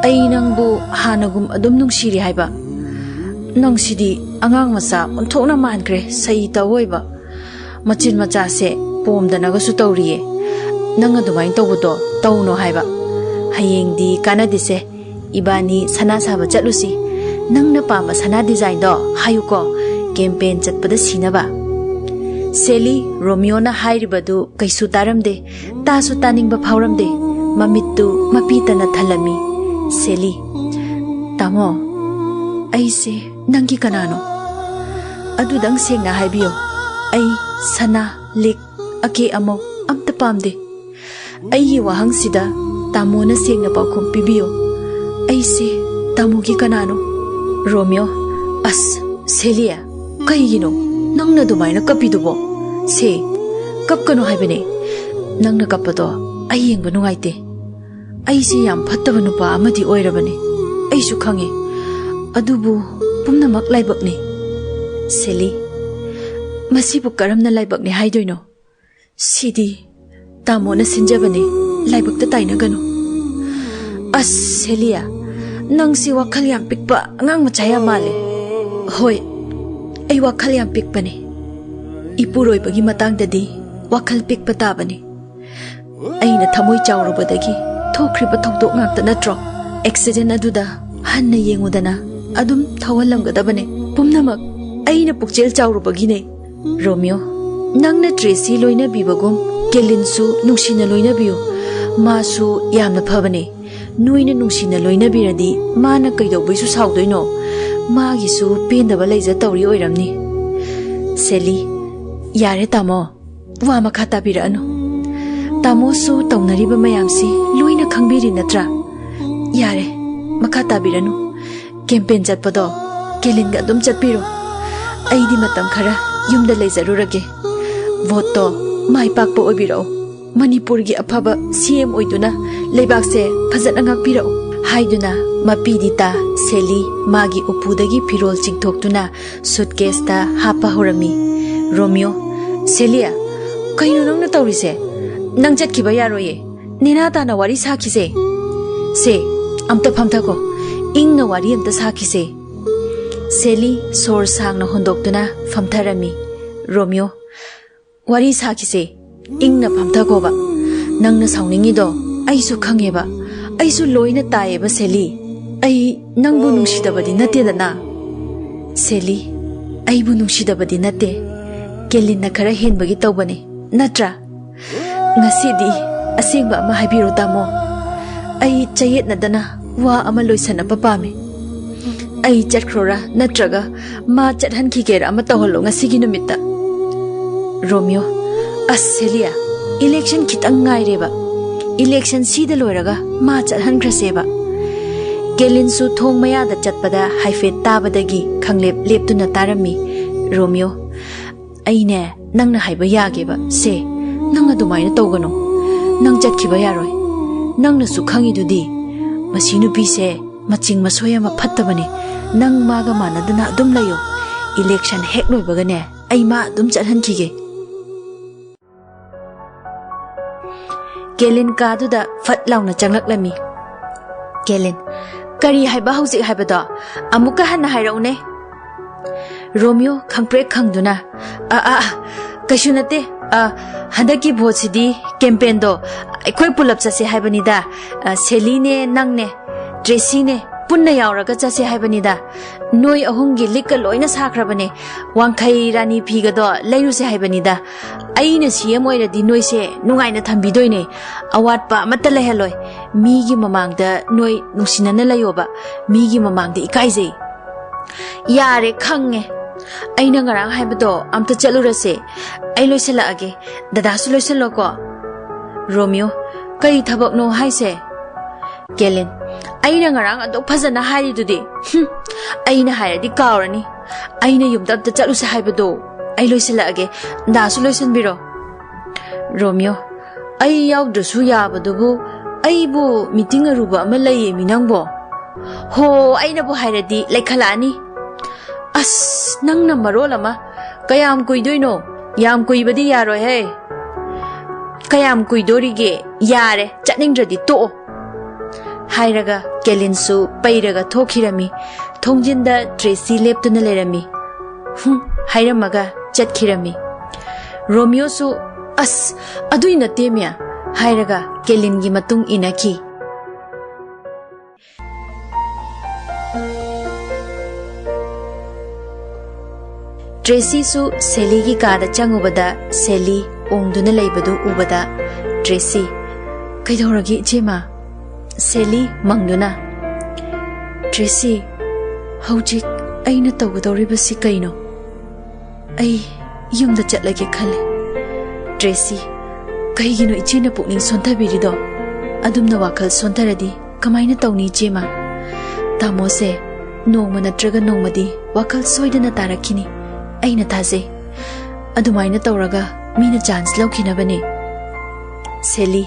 ꯑꯩ ꯅꯪꯕꯨ ꯍꯥꯟꯅꯒꯨꯝ ꯑꯗꯨꯝ ꯅꯨꯡꯁꯤꯔꯤ ꯍꯥꯏꯕ꯫ ꯅꯪꯁꯤꯗꯤ ꯑꯉꯥꯡ ꯃꯆꯥ ꯑꯣꯟꯊꯣꯛꯅ ꯃꯥꯟꯈ꯭ꯔꯦ, ꯁꯩ ꯇꯧꯑꯣꯏꯕ꯫ ꯃꯆꯤꯟ ꯃꯆꯥꯁꯦ ꯄꯣꯝꯗꯅꯒꯁꯨ ꯇꯧꯔꯤꯌꯦ꯫ ꯅꯪ ꯑꯗꯨꯃꯥꯏꯅ ꯇꯧꯕꯗꯣ ꯇꯧꯅꯣ ꯍꯥꯏꯕ꯫ ꯍꯌꯦꯡꯗꯤ ꯀꯥꯟꯅꯗꯦꯁꯦ, ꯏꯕꯥꯅꯤ ꯁꯅꯥ ꯁꯥꯕ ꯆꯠꯂꯨꯁꯤ꯫ ꯅꯪꯅ ꯄꯥꯝꯕ ꯁꯅꯥ ꯗꯤꯖꯥꯏꯟꯗꯣ ꯍꯥꯏꯌꯨꯀꯣ, ꯀꯦꯝꯄꯦꯟ ꯆꯠꯄꯗ ꯁꯤꯅꯕ"꯫ ꯁꯦꯂꯤ, ꯔꯣꯃꯤꯌꯣꯅ ꯍꯥꯏꯔꯤꯕꯗꯨ ꯀꯩꯁꯨ ꯇꯥꯔꯝꯗꯦ, ꯇꯥꯁꯨ ꯇꯥꯅꯤꯡꯕ ꯐꯥꯎꯔꯝꯗꯦ꯫ ꯃꯃꯤꯠꯇꯨ ꯃꯄꯤ ꯇꯅ ꯊꯜꯂꯝꯃꯤ꯫ ꯁꯦꯂꯤ, "ꯇꯥꯃꯣ, ꯑꯩꯁꯦ ꯅꯪꯒꯤ ꯀꯅꯥꯅꯣ? ꯑꯗꯨꯗꯪ ꯁꯦꯡꯅ ꯍꯥꯏꯕꯤꯌꯣ꯫ ꯑꯩ ꯁꯅꯥ, ꯂꯤꯛ, ꯑꯀꯦ ꯑꯃꯧ ꯑꯝꯇ ꯄꯥꯝꯗꯦ"꯫ ꯑꯩꯒꯤ ꯋꯥꯍꯪꯁꯤꯗ ꯇꯥꯃꯣꯅ ꯁꯦꯡꯅ ꯄꯥꯎꯈꯨꯝ ꯄꯤꯕꯤꯌꯨ꯫ ꯑꯩꯁꯦ ꯇꯥꯃꯣꯒꯤ ꯀꯅꯥꯅꯣ? ꯔꯣꯃꯤꯌꯣ, ꯑꯁ, ꯁꯦꯂꯤꯌꯥ, ꯀꯩꯒꯤꯅꯣ? ꯅꯪꯅ ꯑꯗꯨꯃꯥꯏꯅ ꯀꯞꯄꯤꯗꯨꯕꯣ? ꯁꯦ, ꯀꯞꯀꯅꯨ ꯍꯥꯏꯕꯅꯦ꯫ ꯅꯪꯅ ꯀꯞꯄꯗꯣ ꯑꯩ ꯌꯦꯡꯕ ꯅꯨꯡꯉꯥꯏꯇꯦ꯫ ꯑꯩꯁꯦ ꯌꯥꯝ ꯐꯠꯇꯕ ꯅꯨꯄꯥ ꯑꯃꯗꯤ ꯑꯣꯏꯔꯕꯅꯦ, ꯑꯩꯁꯨ ꯈꯪꯉꯦ꯫ ꯑꯗꯨꯕꯨ ꯄꯨꯝꯅꯃꯛ ꯂꯥꯏꯕꯛꯅꯤ꯫ ꯁꯦꯂꯤ, ꯃꯁꯤꯕꯨ ꯀꯔꯝꯅ ꯂꯥꯏꯕꯛꯅꯤ ꯍꯥꯏꯗꯣꯏꯅꯣ? ꯁꯤꯗꯤ ꯇꯥꯃꯣꯅ ꯁꯤꯟꯖꯕꯅꯤ, ꯂꯥꯏꯕꯛꯇ ꯇꯥꯏꯅꯒꯅꯨ꯫ ꯑꯁ, ꯁꯦꯂꯤꯌꯥ, ꯅꯪꯁꯤ ꯋꯥꯈꯜ ꯌꯥꯝ ꯄꯤꯛꯄ ꯑꯉꯥꯡ ꯃꯆꯥ ꯌꯥꯝ ꯃꯥꯜꯂꯦ꯫ ꯍꯣꯏ, ꯑꯩ ꯋꯥꯈꯜ ꯌꯥꯝ ꯄꯤꯛꯄꯅꯤ꯫ ꯏꯄꯨꯔꯣꯏꯕꯒꯤ ꯃꯇꯥꯡꯗꯗꯤ ꯋꯥꯈꯜ ꯄꯤꯛꯄ ꯇꯥꯕꯅꯤ꯫ ꯑꯩꯅ ꯊꯃꯣꯏ ꯆꯥꯎꯔꯨꯕꯗꯒꯤ ꯊꯣꯛꯈ꯭ꯔꯤꯕ ꯊꯧꯗꯣꯛ ꯉꯥꯛꯇ ꯅꯠꯇ꯭ꯔꯣ? ꯑꯦꯛꯁꯤꯗꯦꯟ ꯑꯗꯨꯗ ꯍꯟꯅ ꯌꯦꯡꯉꯨꯗꯅ ꯑꯗꯨꯝ ꯊꯧꯍꯜꯂꯝꯒꯗꯕꯅꯦ꯫ ꯄꯨꯝꯅꯃꯛ ꯑꯩꯅ ꯄꯨꯛꯆꯦꯜ ꯆꯥꯎꯔꯨꯕꯒꯤꯅꯦ꯫ ꯔꯣꯃꯤꯌꯣ, ꯅꯪꯅ ꯇ꯭ꯔꯦꯁꯤ ꯂꯣꯏꯅꯕꯤꯕꯒꯨꯝ ꯀꯦꯂꯤꯟꯁꯨ ꯅꯨꯡꯁꯤꯅ ꯂꯣꯏꯅꯕꯤꯌꯨ꯫ ꯃꯥꯁꯨ ꯌꯥꯝꯅ ꯐꯕꯅꯦ꯫ ꯅꯣꯏꯅ ꯅꯨꯡꯁꯤꯅ ꯂꯣꯏꯅꯕꯤꯔꯗꯤ ꯃꯥꯅ ꯀꯩꯗꯧꯕꯩꯁꯨ ꯁꯥꯎꯗꯣꯏꯅꯣ? ꯃꯥꯒꯤꯁꯨ ꯄꯦꯟꯗꯕ ꯂꯩꯖ ꯇꯧꯔꯤ ꯑꯣꯏꯔꯝꯅꯤ꯫ ꯁꯦꯂꯤ, ꯌꯥꯔꯦ ꯇꯥꯃꯣ, ꯋꯥ ꯃꯈꯥ ꯇꯥꯕꯤꯔꯛꯑꯅꯨ꯫ ꯇꯥꯃꯣꯁꯨ ꯇꯧꯅꯔꯤꯕ ꯃꯌꯥꯝꯁꯤ ꯂꯣꯏꯅ ꯈꯪꯕꯤꯔꯤ ꯅꯠꯇ꯭ꯔꯥ? ꯌꯥꯔꯦ, ꯃꯈꯥ ꯇꯥꯕꯤꯔꯅꯨ꯫ ꯀꯦꯝꯄꯦꯟ ꯆꯠꯄꯗꯣ ꯀꯦꯂꯤꯟꯒ ꯑꯗꯨꯝ ꯆꯠꯄꯤꯔꯣ꯫ ꯑꯩꯗꯤ ꯃꯇꯝ ꯈꯔ ꯌꯨꯝꯗ ꯂꯩꯖꯔꯨꯔꯒꯦ꯫ ꯚꯣꯠꯇꯣ ꯃꯥꯏ ꯄꯥꯛꯄ ꯑꯣꯏꯕꯤꯔꯛꯑꯣ꯫ ꯃꯅꯤꯄꯨꯔꯒꯤ ꯑꯐꯕ ꯁꯤ ꯑꯦꯝ ꯑꯣꯏꯗꯨꯅ ꯂꯩꯕꯥꯛꯁꯦ ꯐꯖꯅ ꯉꯥꯛꯄꯤꯔꯛꯎ ꯍꯥꯏꯗꯨꯅ ꯃꯄꯤꯗꯤ ꯇꯥ ꯁꯦꯂꯤ ꯃꯥꯒꯤ ꯎꯄꯨꯗꯒꯤ ꯐꯤꯔꯣꯜ ꯆꯤꯡꯊꯣꯛꯇꯨꯅ ꯁꯨꯠꯀꯦꯁꯇ ꯍꯥꯞꯄ ꯍꯧꯔꯝꯃꯤ꯫ ꯔꯣꯃꯤꯌꯣ, ꯁꯦꯂꯤꯌꯥ, ꯀꯩꯅꯣ ꯅꯪꯅ ꯇꯧꯔꯤꯁꯦ? ꯅꯪ ꯆꯠꯈꯤꯕ ꯌꯥꯔꯣꯏꯌꯦ꯫ ꯅꯦꯅꯥ ꯇꯥꯅ ꯋꯥꯔꯤ ꯁꯥꯈꯤꯁꯦ꯫ ꯁꯦ, ꯑꯝꯇ ꯐꯝꯊꯈꯣ꯫ ꯏꯪꯅ ꯋꯥꯔꯤ ꯑꯝꯇ ꯁꯥꯈꯤꯁꯦ꯫ ꯁꯦꯂꯤ ꯁꯣꯔ ꯁꯥꯡꯅ ꯍꯣꯟꯗꯣꯛꯇꯨꯅ ꯐꯝꯊꯔꯝꯃꯤ꯫ ꯔꯣꯃꯤꯌꯣ, ꯋꯥꯔꯤ ꯁꯥꯈꯤꯁꯦ꯫ ꯏꯪꯅ ꯐꯝꯊꯈꯣꯕ꯫ ꯅꯪꯅ ꯁꯥꯎꯅꯤꯡꯉꯤꯗꯣ ꯑꯩꯁꯨ ꯈꯪꯉꯦꯕ꯫ ꯑꯩꯁꯨ ꯂꯣꯏꯅ ꯇꯥꯏꯌꯦꯕ, ꯁꯦꯂꯤ꯫ ꯑꯩ ꯅꯪꯕꯨ ꯅꯨꯡꯁꯤꯗꯕꯗꯤ ꯅꯠꯇꯦꯗꯅ꯫ ꯁꯦꯂꯤ, ꯑꯩꯕꯨ ꯅꯨꯡꯁꯤꯗꯕꯗꯤ ꯅꯠꯇꯦ꯫ ꯀꯦꯂꯤꯟꯅ ꯈꯔ ꯍꯦꯟꯕꯒꯤ ꯇꯧꯕꯅꯦ, ꯅꯠꯇ꯭ꯔꯥ? ꯉꯁꯤꯗꯤ ꯑꯁꯦꯡꯕ ꯑꯃ ꯍꯥꯏꯕꯤꯔꯣ, ꯇꯥꯃꯣ꯫ ꯑꯩ ꯆꯌꯦꯠꯅꯗꯅ ꯋꯥ ꯑꯃ ꯂꯣꯏꯁꯟꯅꯕ ꯄꯥꯝꯃꯤ꯫ ꯑꯩ ꯆꯠꯈ꯭ꯔꯣꯔꯥ, ꯅꯠꯇ꯭ꯔꯒ ꯃꯥ ꯆꯠꯍꯟꯈꯤꯒꯦꯔꯥ ꯑꯃ ꯇꯧꯍꯜꯂꯣ ꯉꯁꯤꯒꯤ ꯅꯨꯃꯤꯠꯇ꯫ ꯔꯣꯃꯤꯌꯣ, ꯑꯁ ꯁꯦꯂꯤꯌꯥ, ꯏꯂꯦꯛꯁꯟ ꯈꯤꯇꯪ ꯉꯥꯏꯔꯦꯕ꯫ ꯏꯂꯦꯛꯁꯟ ꯁꯤꯗ ꯂꯣꯏꯔꯒ ꯃꯥ ꯆꯠꯍꯟꯈ꯭ꯔꯁꯦꯕ꯫ ꯀꯦꯂꯤꯟꯁꯨ ꯊꯣꯡ ꯃꯌꯥꯗ ꯆꯠꯄꯗ ꯍꯥꯏꯐꯦꯠ ꯇꯥꯕꯗꯒꯤ ꯈꯪꯂꯦꯞ ꯂꯦꯞꯇꯨꯅ ꯇꯥꯔꯝꯃꯤ꯫ "ꯔꯣꯃꯤꯌꯣ, ꯑꯩꯅꯦ ꯅꯪꯅ ꯍꯥꯏꯕ ꯌꯥꯒꯦꯕ꯫ ꯁꯦ, ꯅꯪ ꯑꯗꯨꯃꯥꯏꯅ ꯇꯧꯒꯅꯨ꯫ ꯅꯪ ꯆꯠꯈꯤꯕ ꯌꯥꯔꯣꯏ꯫ ꯅꯪꯅꯁꯨ ꯈꯪꯉꯤꯗꯨꯗꯤ, ꯃꯁꯤ ꯅꯨꯄꯤꯁꯦ ꯃꯆꯤꯡ ꯃꯁꯣꯏ ꯑꯃ ꯐꯠꯇꯕꯅꯤ꯫ ꯅꯪ ꯃꯥꯒ ꯃꯥꯟꯅꯗꯅ ꯑꯗꯨꯝ ꯂꯩꯌꯣ꯫ ꯏꯂꯦꯛꯁꯟ ꯍꯦꯛ ꯂꯣꯏꯕꯒꯅꯦ, ꯑꯩ ꯃꯥ ꯑꯗꯨꯝ ꯆꯠꯍꯟꯈꯤꯒꯦ꯫" ꯀꯦꯂꯤꯟ ꯀꯥꯗꯨꯗ ꯐꯠ ꯂꯥꯎꯅ ꯆꯪꯂꯛꯂꯝꯃꯤ꯫ "ꯀꯦꯂꯤꯟ, ꯀꯔꯤ ꯍꯥꯏꯕ ꯍꯧꯖꯤꯛ ꯍꯥꯏꯕꯗꯣ? ꯑꯃꯨꯛꯀ ꯍꯟꯅ ꯍꯥꯏꯔꯛꯎꯅꯦ꯫" ꯔꯣꯃꯤꯌꯣ ꯈꯪꯄ꯭ꯔꯦꯛ ꯈꯪꯗꯨꯅ, "ꯑ, ꯑ, ꯑ, ꯀꯩꯁꯨ ꯅꯠꯇꯦ꯫ ꯑ, ꯍꯟꯗꯛꯀꯤ ꯚꯣꯠꯁꯤꯗꯤ ꯀꯦꯝꯄꯦꯟꯗꯣ ꯑꯩꯈꯣꯏ ꯄꯨꯂꯞ ꯆꯠꯁꯦ ꯍꯥꯏꯕꯅꯤꯗ꯫ ꯑ, ꯁꯦꯂꯤꯅꯦ, ꯅꯪꯅꯦ, ꯇ꯭ꯔꯦꯁꯤꯅꯦ, ꯄꯨꯟꯅ ꯌꯥꯎꯔꯒ ꯆꯠꯁꯦ ꯍꯥꯏꯕꯅꯤꯗ꯫ ꯅꯣꯏ ꯑꯍꯨꯝꯒꯤ ꯂꯤꯛꯀ ꯂꯣꯏꯅ ꯁꯥꯈ꯭ꯔꯕꯅꯦ꯫ ꯋꯥꯡꯈꯩ ꯔꯥꯅꯤ ꯐꯤꯒꯗꯣ ꯂꯩꯔꯨꯁꯦ ꯍꯥꯏꯕꯅꯤꯗ꯫ ꯑꯩꯅ ꯁꯤ ꯑꯦꯝ ꯑꯣꯏꯔꯗꯤ ꯅꯣꯏꯁꯦ ꯅꯨꯡꯉꯥꯏꯅ ꯊꯝꯕꯤꯗꯣꯏꯅꯦ꯫ ꯑꯋꯥꯠꯄ ꯑꯃꯠꯇ ꯂꯩꯍꯜꯂꯣꯏ꯫ ꯃꯤꯒꯤ ꯃꯃꯥꯡꯗ ꯅꯣꯏ ꯅꯨꯡꯁꯤꯅꯅ ꯂꯩꯌꯣꯕ꯫ ꯃꯤꯒꯤ ꯃꯃꯥꯡꯗ ꯏꯀꯥꯏꯖꯩ꯫" "ꯌꯥꯔꯦ, ꯈꯪꯉꯦ꯫ ꯑꯩꯅ ꯉꯔꯥꯡ ꯍꯥꯏꯕꯗꯣ ꯑꯝꯇ ꯆꯠꯂꯨꯔꯁꯦ꯫ ꯑꯩ ꯂꯣꯏꯁꯤꯜꯂꯛꯑꯒꯦ꯫ ꯗꯗꯥꯁꯨ ꯂꯣꯏꯁꯤꯜꯂꯣꯀꯣ꯫" ꯔꯣꯃꯤꯌꯣ, "ꯀꯩ ꯊꯕꯛꯅꯣ ꯍꯥꯏꯁꯦ?" ꯀꯦꯂꯤꯟ, "ꯑꯩꯅ ꯉꯔꯥꯡ ꯑꯗꯨꯛ ꯐꯖꯅ ꯍꯥꯏꯔꯤꯗꯨꯗꯤ꯫" "ꯍꯨꯝ, ꯑꯩꯅ ꯍꯥꯏꯔꯗꯤ ꯀꯥꯎꯔꯅꯤ꯫ ꯑꯩꯅ ꯌꯨꯝꯗ ꯑꯝꯇ ꯆꯠꯂꯨꯁꯦ ꯍꯥꯏꯕꯗꯣ꯫ ꯑꯩ ꯂꯣꯏꯁꯤꯜꯂꯛꯑꯒꯦ, ꯗꯥꯁꯨ ꯂꯣꯏꯁꯤꯟꯕꯤꯔꯣ꯫" ꯔꯣꯃꯤꯌꯣ, "ꯑꯩ ꯌꯥꯎꯗ꯭ꯔꯁꯨ ꯌꯥꯕꯗꯨꯕꯨ, ꯑꯩꯕꯨ ꯃꯤꯇꯤꯡ ꯑꯔꯨꯕ ꯑꯃ ꯂꯩꯌꯦꯃꯤ ꯅꯪꯕꯣ꯫ ꯍꯣ, ꯑꯩꯅꯕꯨ ꯍꯥꯏꯔꯗꯤ ꯂꯩꯈꯠꯂꯛꯑꯅꯤ꯫" "ꯑꯁ, ꯅꯪꯅ ꯃꯔꯣꯜ ꯑꯃ꯫ ꯀꯌꯥꯝ ꯀꯨꯏꯗꯣꯏꯅꯣ? ꯌꯥꯝ ꯀꯨꯏꯕꯗꯤ ꯌꯥꯔꯣꯏꯍꯦ꯫" "ꯀꯌꯥꯝ ꯀꯨꯏꯗꯣꯔꯤꯒꯦ? ꯌꯥꯔꯦ, ꯆꯠꯅꯤꯡꯗ꯭ꯔꯗꯤ ꯇꯣꯛꯑꯣ꯫" ꯍꯥꯏꯔꯒ ꯀꯦꯂꯤꯟꯁꯨ ꯄꯩꯔꯒ ꯊꯣꯛꯈꯤꯔꯝꯃꯤ꯫ ꯊꯣꯡꯖꯤꯟꯗ ꯇ꯭ꯔꯦꯁꯤ ꯂꯦꯞꯇꯨꯅ ꯂꯩꯔꯝꯃꯤ꯫ "ꯍꯨꯝ" ꯍꯥꯏꯔꯝꯃꯒ ꯆꯠꯈꯤꯔꯝꯃꯤ꯫ ꯔꯣꯃꯤꯌꯣꯁꯨ, "ꯑꯁ, ꯑꯗꯨꯏ ꯅꯠꯇꯦꯃꯤ" ꯍꯥꯏꯔꯒ ꯀꯦꯂꯤꯟꯒꯤ ꯃꯇꯨꯡ ꯏꯟꯅꯈꯤ꯫ ꯇ꯭ꯔꯦꯁꯤꯁꯨ ꯁꯦꯂꯤꯒꯤ ꯀꯥꯗ ꯆꯪꯉꯨꯕꯗ ꯁꯦꯂꯤ ꯑꯣꯡꯗꯨꯅ ꯂꯩꯕꯗꯨ ꯎꯕꯗ, "ꯇ꯭ꯔꯦꯁꯤ, ꯀꯩꯗꯧꯔꯒꯦ ꯏꯆꯦꯃ?" ꯁꯦꯂꯤ ꯃꯪꯗꯨꯅ, "ꯇ꯭ꯔꯦꯁꯤ, ꯍꯧꯖꯤꯛ ꯑꯩꯅ ꯇꯧꯒꯗꯧꯔꯤꯕꯁꯤ ꯀꯩꯅꯣ? ꯑꯩ ꯌꯨꯝꯗ ꯆꯠꯂꯒꯦ ꯈꯜꯂꯦ꯫ ꯇ꯭ꯔꯦꯁꯤ, "ꯀꯩꯒꯤꯅꯣ ꯏꯆꯦꯅ ꯄꯨꯛꯅꯤꯡ ꯁꯣꯟꯊꯕꯤꯔꯤꯗꯣ? ꯑꯗꯨꯝꯅ ꯋꯥꯈꯜ ꯁꯣꯟꯊꯔꯗꯤ ꯀꯃꯥꯏꯅ ꯇꯧꯅꯤ, ꯏꯆꯦꯃ? ꯇꯥꯃꯣꯁꯦ ꯅꯣꯡꯃ ꯅꯠꯇ꯭ꯔꯒ ꯅꯣꯡꯃꯗꯤ ꯋꯥꯈꯜ ꯁꯣꯏꯗꯅ ꯇꯥꯔꯛꯈꯤꯅꯤ, ꯑꯩꯅ ꯊꯥꯖꯩ꯫ ꯑꯗꯨꯃꯥꯏꯅ ꯇꯧꯔꯒ ꯃꯤꯅ ꯆꯥꯟꯁ ꯂꯧꯈꯤꯅꯕꯅꯦ꯫" "ꯁꯦꯂꯤ,